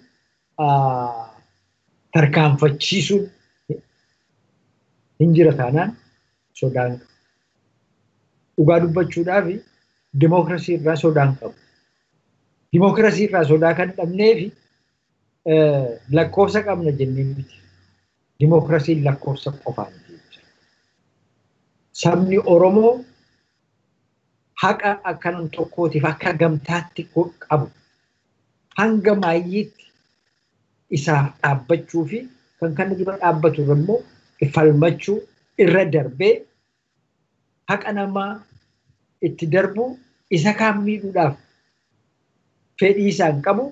tarkaanfachiisuun hin jira taanaan sodaan qabu. Dhugaa dubbachuudhaaf dimookiraasii irraa sodaan qabu. Dimookiraasii irraa sodaa kan dhabneef lakkoofsa qabna jennee miti. Dimookiraasiin lakkoofsa qofaa miti. Sabni Oromoo haqa akka nam tokkootiif akka gamtaatti qabu hanga maayyiitti isaaf dhaabbachuu fi kan kana dura dhaabbatu immoo falmachuu irra darbee haqa namaa itti darbu isa kaan miidhuudhaaf fedhii isaan qabu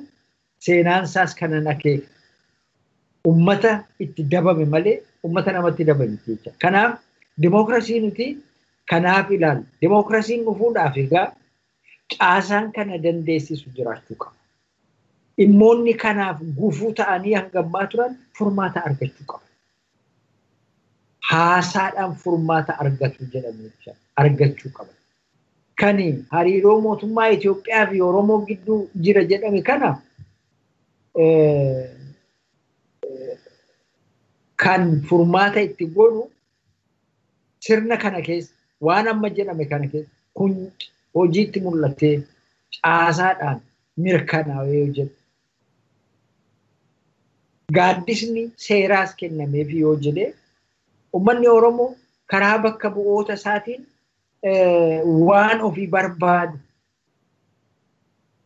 seenaan isaas kanan akeeka. Ummata itti dabame malee ummata namatti dabame jecha. Kanaaf dimookiraasii nuti kanaaf ilaalla. Dimookiraasiin dhufuudhaaf egaa caasaan kana dandeessisu jiraachuu qaba. Dhimmoonni kanaaf gufuu ta'anii hanga ammaa turan furmaata argachuu qaba. Haasaadhaan furmaata argatu jedhamu argachuu qaba. Kani hariiroo mootummaa Itoophiyaa fi Oromoo gidduu jira jedhame kana kan furmaata itti godhu sirna kana keessa waan amma jedhame kana keessa kun hojiitti mul'atee caasaadhaan mirkanaa'ee yoo jedhu. Gaaddisni seeraas kennameef yoo jedhee uummanni Oromoo karaa bakka bu'oota isaatiin waan ofii barbaadu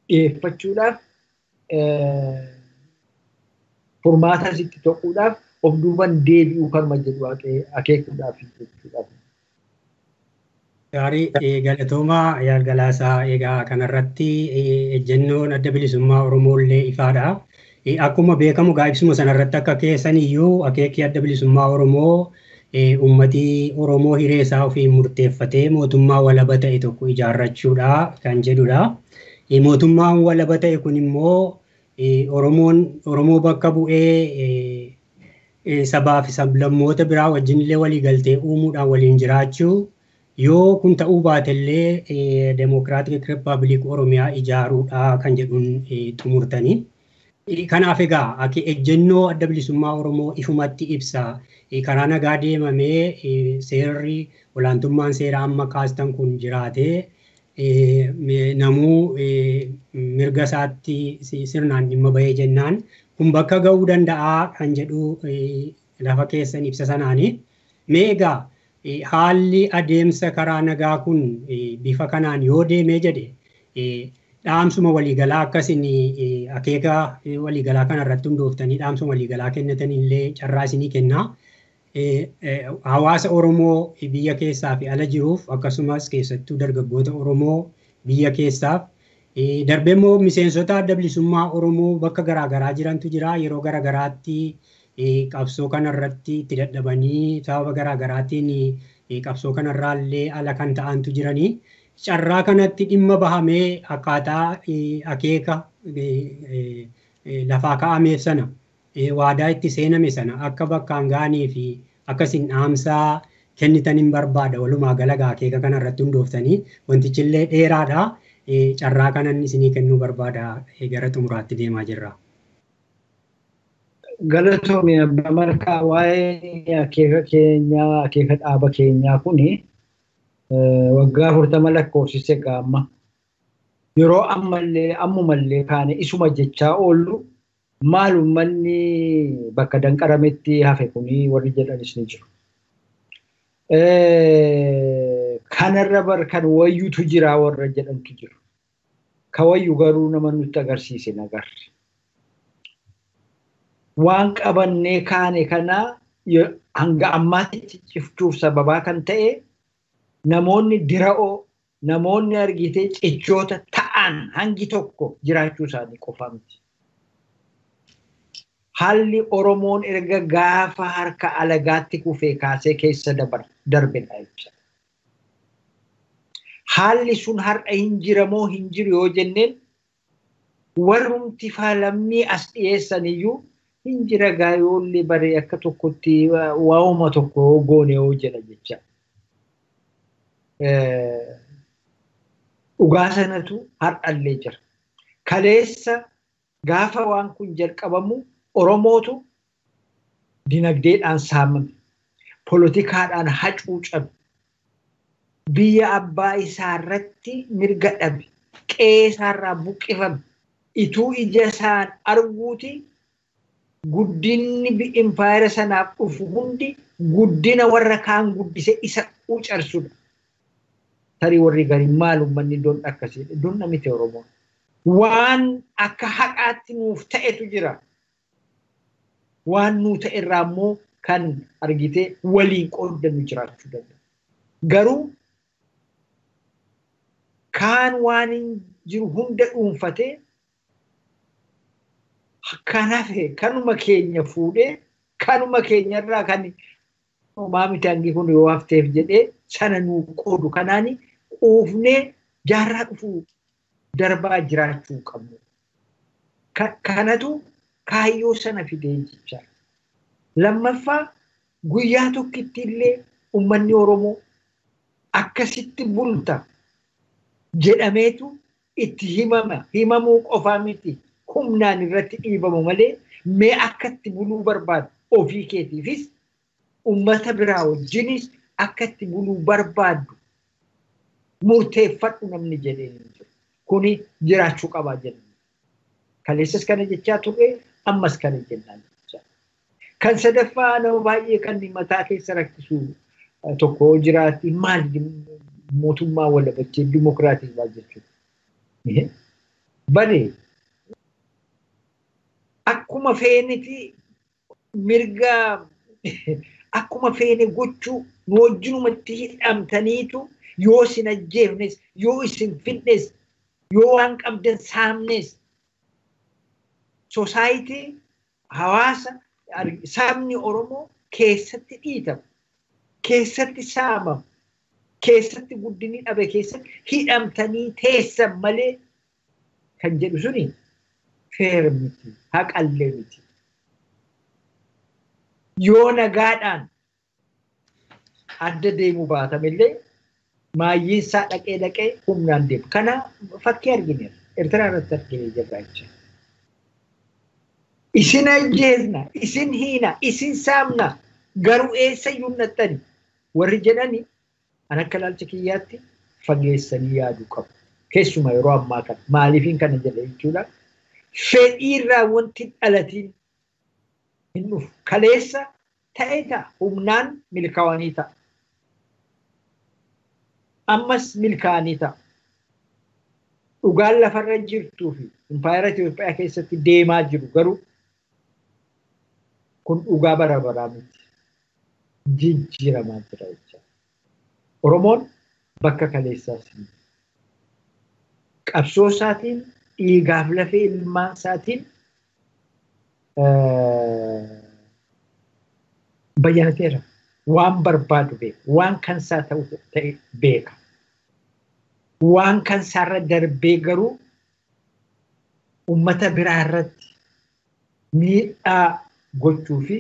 dhiyeeffachuudhaaf furmaata itti toquudhaaf of duuban deebi'uu kanuma jedhu akeekuudhaaf jechuudhaaf. Gaarii galatoomaa Galaasaa egaa kanarratti ejjennoon adda bilisummaa Oromoo illee ifaadha. Akkuma beekamu egaa ibsuma sanarratti akka keessan iyyuu akeekii adda bilisummaa Oromoo uummati Oromoo hiree isaa ofiin murteeffatee mootummaa walaba ta'e tokko ijaarrachuudha kan jedhudha. Mootummaan walaba ta'e kun immoo Oromoo bakka bu'ee sabaa fi sablammoota biraa wajjin illee waliigaltee uumuudhaan waliin jiraachuu yoo kun ta'uu baatellee Democratic Republic Oromiyaa ijaaruudha kan jedhuun xumurtanii. Kanaaf egaa akka ejjennoo adda bilisummaa Oromoo ifumatti ibsa. Karaa nagaa deemamee seerri olaantummaan seeraa amma kaastan kun jiraatee namuu mirga isaatti sirnaan dhimma bahee jennaan kun bakka ga'uu danda'a kan jedhu lafa keessan ibsa sanaani. Mee egaa haalli adeemsa karaa nagaa kun bifa kanaan yoo deemee jedhe dhaamsuma waliigalaa akkasin akeeka waliigalaa kanarratti hundooftanii dhaamsuma waliigalaa kennatan illee carraa isinii kenna. Hawaasa Oromoo biyya keessaa fi ala jiruuf akkasumas keessattuu dargaggoota Oromoo biyya keessaaf darbee immoo miseensota adda bilisummaa Oromoo bakka garaagaraa jirantu jira. Yeroo garaagaraatti qabsoo kanarratti itti dadhabanii sababa garaagaraatiin qabsoo kanarraa illee ala kan ta'antu jiranii. Carraa kanatti dhimma bahamee akkaataa akeeka lafaa kaa'ameef sana waadaa itti seename sana akka bakkaan ga'anii fi akkasin dhaamsaa kennitan hin barbaada. Walumaa gala akeeka kanarratti hundooftanii wantichi illee dheeraadha. Carraa kanan isinii kennuu barbaada gara xumuraatti deemaa jirra. Galatoomii Abbaa Malkaa waa'ee akeeka keenyaa akeeka dhaaba keenyaa kuni waggaa 40 lakkoofsise gaamma. Yeroo ammallee ammumallee kaane isuma jechaa oollu maal uummanni bakka danqarametti hafe kuni warri jedhanis ni jiru. Kanarra bar kan wayyutu jira warra jedhantu jiru. Ka wayyu garuu nama nutti agarsiise nagarre. Waan qabannee kaane kana hanga ammaatti ciftuuf sababaa kan ta'e namoonni dira'oo namoonni argitee cichoota ta'an hangi tokko jiraachuu isaanii qofa miti. Haalli Oromoon erga gaafa harka alagaatti kufee kaasee keessa darbedha jechuudha. Haalli sun har'a hin jiramoo hin jiru yoo jenneen Warrumti faalammii as dhiyeessan iyyuu hin jira gaayoollee baree akka tokkotti waa'uma tokko goone yoo jedha jecha. Dhugaa sanatu har'allee jira. Kaleessa gaafa waan kun jalqabamu Oromootu dinagdeedhaan saamame, poolotikaadhaan hacuucame, biyya abbaa isaarratti mirga dhabe, qe'ee isaarraa buqqifame, ituu ija isaan arguuti guddinni impaayera sanaaf dhufu hundi guddina warra kaan guddise isa quucarsudha. Tarii warri garii maal uummanni doon akkasii doon miti Oromoon. Waan akka haqaatti nuuf ta'etu jira. Waan nuu ta'e irraa immoo kan argitee waliin qooddannu jiraachuu danda'a. Garuu kaan waan hin jiru hunda dhuunfatee kan hafe kanuma keenya fuudhee kanuma keenyarraa kan homaa miti hangi kun yoo hafteef jedhee sana nuu qoodu kanaani quufnee jaarraa dhufu darbaa jiraachuu qabnu. Kanatu kaayyoo sana fidee jechaadha. Lammaffaa guyyaa tokkitti illee uummanni Oromoo akkasitti bulta jedhameetu itti himama. Himamuu qofaa miti humnaan irratti dhiibamu malee mee akkatti buluu barbaadu ofii keetiifis uummata biraa wajjinis akkatti buluu barbaaddu murteeffadhu namni jedhee hin jiru. Kuni jiraachuu qabaa jenna. Kaleessas kana jechaa turre ammas kana jennaan jechaa. Kan sadaffaa nama baay'ee kan mataa keessa rakkisu tokko jiraatti maal mootummaa walabachee dimokiraatii maal jechuudha. Bane akkuma feeniti mirga akkuma feene gochuu nu wajjinumatti hidhamtaniitu yoo isin ajjeefnes yoo isin fidnes yoo waan qabdan saamnes soosaayitii hawaasa sabni Oromoo keessatti dhiitamu, keessatti saamamu, keessatti guddinni dhabe keessatti hidhamtanii teessan malee kan jedhu suni feer miti, haqallee miti. Yoo nagaadhaan adda deemuu baatamillee maayyiinsaa dhaqee dhaqee humnaan deemu. Kana fakkii argineerra. Eertiraa irratti arginee jirra jechuudha. Isin ajjeesna, isin hiina, isin saamna, garuu eessayyuu hin dhaxxani. Warri jedhani an akka ilaalcha kiyyaatti fageessanii yaaduu qabu. Keessumaa yeroo ammaa kana maaliifin kana jedha jechuudha. Fedhiirraa wanti dhalatiin hin dhufu. Kaleessa ta'e ta'a. Humnaan milkaa'anii ta'a. Ammas milkaa'anii ta'a. Dhugaan lafarra jirtuu fi impaayera Itoophiyaa keessatti deemaa jiru garuu kun dhugaa bara baraa miti. Jijjiiramaa jira jechuudha. Oromoon bakka kaleessaas hin jiru. Qabsoo isaatiin dhiigaaf lafee ilmaan isaatiin bayyanateera. Waan barbaadu beeka. Waan kansaa ta'e beeka. Waan kansaarra darbee garuu uummata biraa irratti miidhaa gochuu fi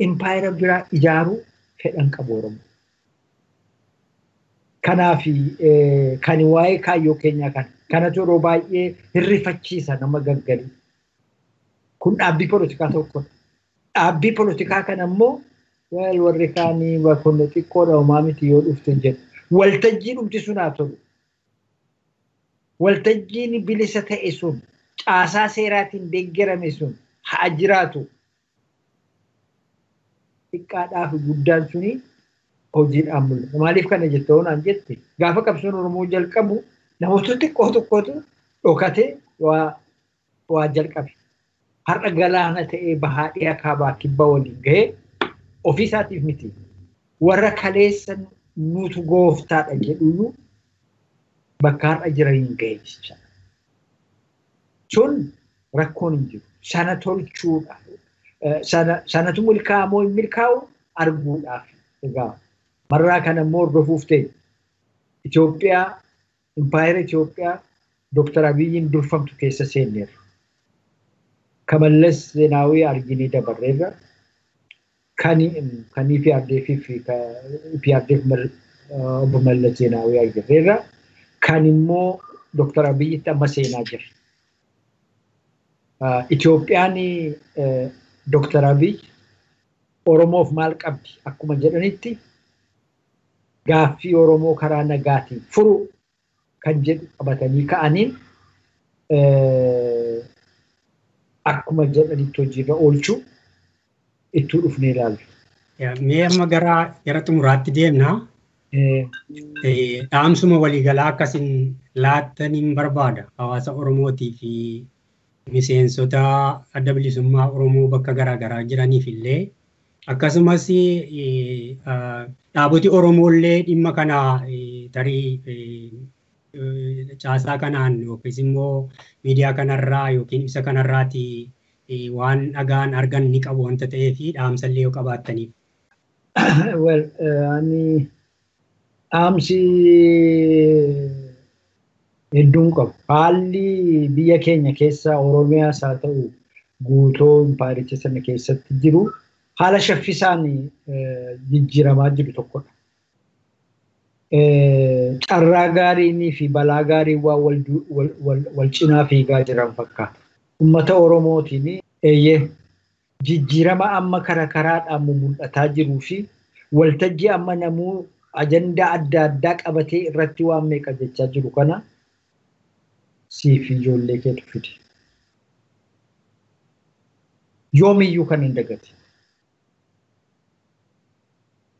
impaayera biraa ijaaruu fedhan qabu Oromoo. Kanaaf kan waa'ee kaayyoo keenyaa kana kanatu yeroo baay'ee hirrifachiisa nama gaggarii. Kun dhaabbii poolitikaa tokkodha. Dhaabbii poolitikaa kana immoo warri kaanii kun xiqqoodha homaa miti yoo dhufte jedhu. Waltajjii dhumti sun haa tolu. Waltajjiin bilisa ta'e sun caasaa seeraatiin deeggarame sun haa jiraatu. Xiqqaadhaa fi guddaan suni hojiidhaan mul'ata. Maaliif kana jette hoonaan jette gaafa qabsoon Oromoo jalqabu namoota xiqqoo tokkotu dhokatee waa jalqabe. Har'a galaana ta'ee bahaa dhiyaa kaabaa kibba waliin gahee ofii isaatiif miti. Warra kaleessa nutu gooftaadha jedhuyyuu bakka har'a jiran gahee jechaadha. Sun rakkoon hin jiru. Sana tolchuudha. Sanatu milkaa'amoo hin milkaa'u arguudhaaf. Egaa marraa kana immoo hordofuuf ta'e Itoophiyaa, impaayera Itoophiyaa Dooktar Abiyyiin durfamtu keessa seenneerra. Ka Mallas Zeenaawii arginee dabarreerra. Kan EPRDF fi EPRDF obbo Mallas Zeenaawii argineerra. Kan immoo Dr. Abiyyitti amma seenaa jira. Itoophiyaan Dr. Abiy Oromoof maal qabdi akkuma jedhanitti gaaffii Oromoo karaa nagaatiin furu kan jedhu qabatanii ka'aniin akkuma jedhanitti hojiirra oolchuu ittuu dhufnee ilaallu. Mee amma gara xumuraatti deemna. Dhaamsuma waliigalaa akkasin laattaniin barbaada hawaasa Oromootii fi miseensota adda bilisummaa Oromoo bakka garaagaraa jiraniif illee akkasumas dhaaboti Oromoo illee dhimma kana tarii caasaa kanaan yookiis immoo miidiyaa kanarraa yookiin ibsa kanarraati waan dhagaan argan ni qabu wanta ta'eef dhaamsa illee yoo qabaattaniif. Well, ani dhaamsi hedduun qabu. Haalli biyya keenya keessa Oromiyaas haa ta'u guutuu impaayericha sana keessatti jiru haala shaffisaan jijjiiramaa jiru tokkodha. Carraa gaariinii fi balaa gaariin waan wal cinaa fiigaa jiran fakkaata. Uummata Oromootiin eeyyee jijjiirama amma kara karaadhaan mul'ataa jiruu fi waltajjii amma namuu ajandaa adda addaa qabatee irratti waan meeqa jechaa jiru kana siif ijoollee keetu fide. Yoomiyyuu kan hin dagate.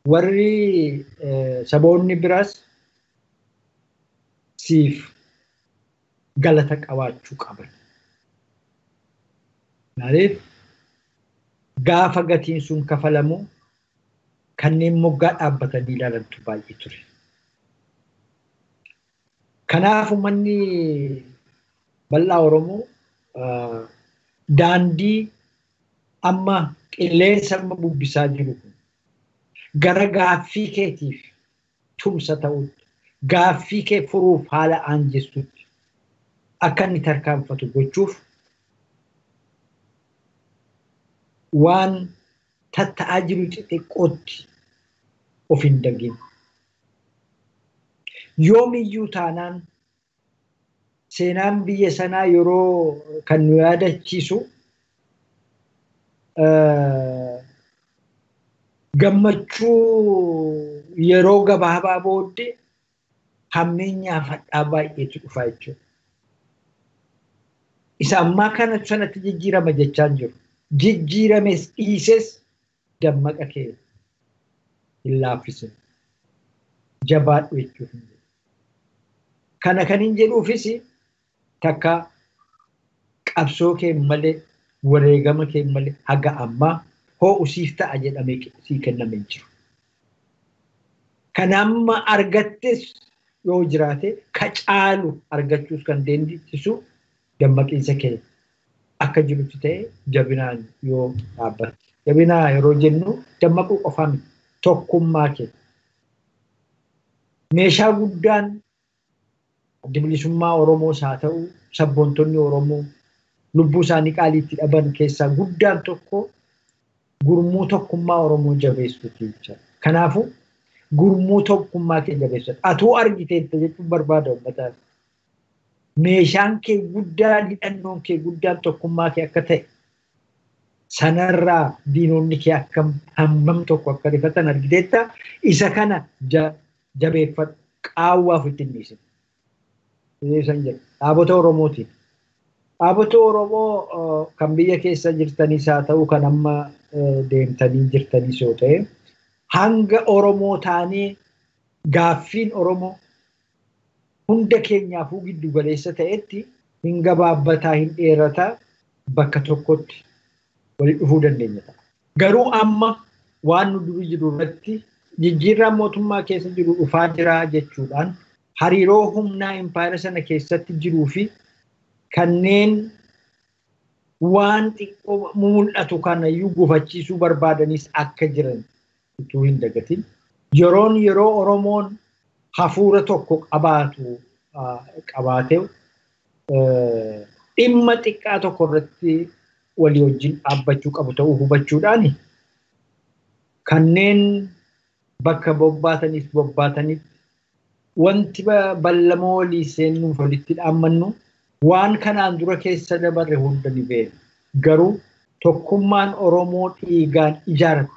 Warri saboonni biraas siif galata qabaachuu qaban. Maaliif gaafa gatiin sun kafalamu kanneen moggaa dhaabbatanii ilaalantu baay'ee ture. Kanaaf uummanni bal'aa Oromoo daandii amma qilleensa amma bubbisaa jiru kun gara gaaffii keetiif tumsa ta'utti, gaaffii kee furuuf haala aanjessutti akka inni tarkaanfatu gochuuf waan tatta'aa jiru xixiqqootti of hin dagin. Yoomiyyuu taanaan seenaan biyya sanaa yeroo kan nu yaadachiisu gammachuu yeroo gabaabaa booddee hammeenyaa fadhaa baay'eetu dhufa jechuudha. Isa ammaa kana sanatti jijjiirama jechaa jiru. Jijjiirames dhiises dammaqa kee hin laaffisin. Jabaadhu jechuuf hin jedhu. Kana kan hin jedhuufis takka qabsoo kee malee wareegama kee malee haga ammaa hoo'u siif ta'a jedhamee sii kennamee jiru. Kan amma argattes yoo jiraate ka caalu argachuus kan dandeessisu dammaqiinsa kee akka jirutti ta'e jabinaan yoo dhaabbate. Jabinaa yeroo jennu dammaquu qofaa miti tokkummaa kee. Meeshaa guddaan adda bilisummaa Oromoos haa ta'u sabboontonni Oromoo lubbuu isaanii qaaliitti dhaban keessaa guddaan tokko gurmuu tokkummaa Oromoo jabeessuuti jechuudha. Kanaafuu gurmuu tokkummaa kee jabeessuudha. Atuu argiteetta jechuun barbaada uummataaf. Meeshaan kee guddaan hidhannoon kee guddaan tokkummaa kee akka ta'e sanarraa diinonni kee akkam hammam tokko akka rifatan argiteetta isa kana jabeeffadhu qaawwaaf itti hin dhiisin. Dhaabota Oromootiin. Dhaabota Oromoo kan biyya keessa jirtanis haa ta'u kan amma deemtanii jirtanis yoo ta'e hanga Oromoo taanee gaaffiin Oromoo hunda keenyaafuu giddu galeessa ta'etti hin gabaabbataa hin dheerataa bakka tokkotti walitti dhufuu dandeenya ta'a. Garuu amma waan nu duri jiru irratti jijjiirraan mootummaa keessa jiru dhufaa jira jechuudhaan hariiroo humnaa impaayera sana keessatti jiruu fi kanneen waan xiqqoo mul'atu kanayyuu gufachiisuu barbaadanis akka jiran utuu hin dagatin. Yeroon yeroo Oromoon hafuura tokko qabaatee dhimma xiqqaa tokko irratti Walii wajjin dhaabbachuu qabu ta'uu hubachuudhaan kanneen bakka bobbaataniif bobbaatanitti wanti ballamoo walii seennuuf walitti dhaammannu waan kanaan dura keessa dabarre hunda ni beekna. Garuu tokkummaan Oromoo dhiigaan ijaarame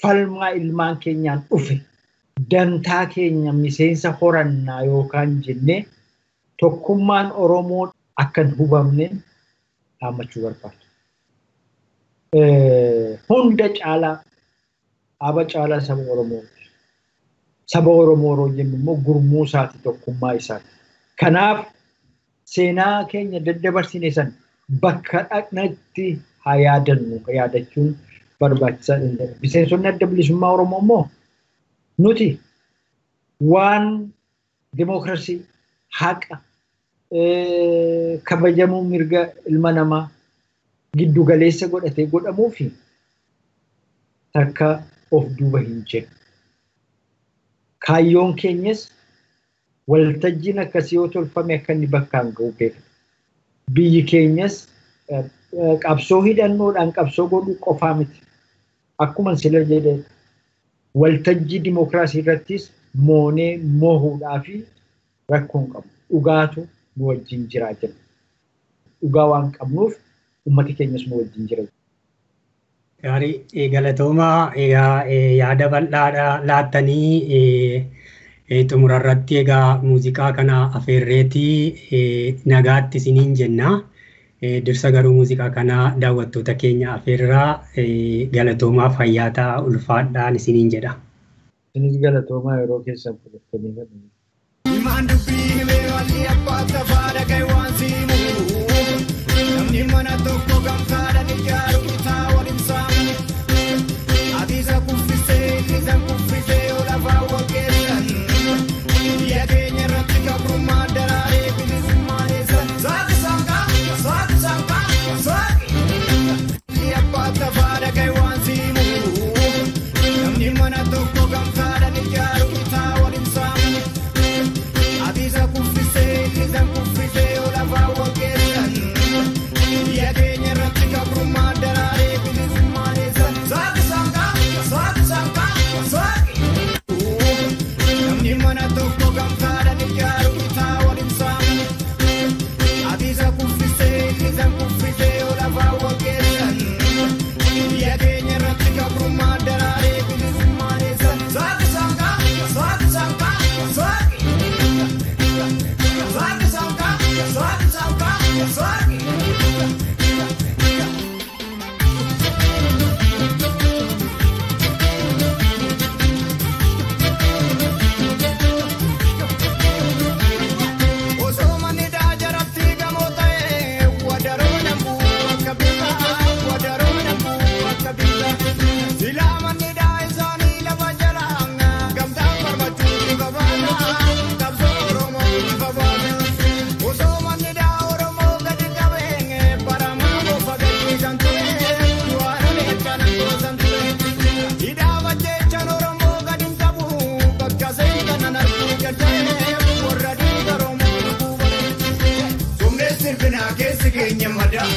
falmaa ilmaan keenyaan dhufe dantaa keenya miseensa horannaa yookaan jennee tokkummaan Oromoo akka hin hubamneen dhaammachuu barbaadu. Hunda caalaa dhaaba caalaa saba Oromooti. Saba Oromoo yeroo jennu immoo gurmuu isaati tokkummaa isaati. Kanaaf seenaa keenya daddabarsine san bakka dhaqnatti haa yaadannu yaadachuun barbaachisaadha. Miseensonni adda bilisummaa Oromoo immoo nuti waan dimookiraasii haqa kabajamuu mirga ilma namaa giddu galeessa godhatee godhamuu fi takka of duuba hin jennu. Kaayyoon keenyas waltajjiin akkasii yoo tolfame akka inni bakkaan ga'u beekna. Biyyi keenyas qabsoo hidhannoodhaan qabsoo godhuu qofaa miti. Akkuma sila jedhe waltajjii dimookiraasii irrattis moonee moohuudhaa fi rakkoon qabu. Dhugaatu nu wajjin jiraa jira. Dhugaa waan qabnuuf uummati keenyas nu wajjin jira. Gaarii galatoomaa egaa yaada bal'aadha laattanii xumura irratti egaa muuziqaa kana afeerreetii nagaatti isiniin jenna. Dursa garuu muuziqaa kana daawwattoota keenya afeerraa galatoomaa fayyaa ta'a ulfaadhaan isiniin jedha. Isinis galatoomaa yeroo keessan fudhattanii. Himaan dubbii himee walii abbaa tafaa dhagaye waan siimu. Namni mana tokko gamtaadhaan ijaaru bitaa waliin saamu. Ati isa kuffisee inni isa kuffisee ol afaan wal keessan. Biyya keenya irratti gabrummaa daraaree bilisummaa eessan. Saaqi saanqaa saaqi saanqaa saaqi. Walii abbaa tafaa dhagaye waan siimu. Namni mana tokko gamtaadhaan ijaaru bitaa waliin saamu. Ati isa kuffisee inni isa kuffisee ol afaan wal keessan. Biyya keenya irratti gabrummaa daraaree bilisummaa eessan. Saaqi saanqaa saaqi saanqaa saaqi. Namni mana tokko gamtaadhaan ijaaru bitaa waliin saamu. Ati isa kuffisee inni isa kuffisee ol afaan wal keessan. Biyya keenya irratti gabrummaa daraaree bilisummaa eessan. Saaqi saanqaa saaqi saanqaa saaqi. Saaqi saanqaa saaqi saanqaa saaqi. Osoo manni daajaratti gamoo ta'e wadaroo namuu akka bitaa wadaroo namuu akka bitaa. Silaa manni daa isaanii lafa jalaa gamtaan barbaachisu ifa baata qabsoo Oromoo ifa baata. Osoo manni daa Oromoo gadi qabee baramaa bofa gadi ture du'aaraan eebbana goosan ture. Hidhaa bajjeechaan Oromoo gadi hin qabu bakka seenan arguu jalqabee warra dhiiga Oromoo dhuguu bare. Sumnee sirbinaa keessi keenya madaa.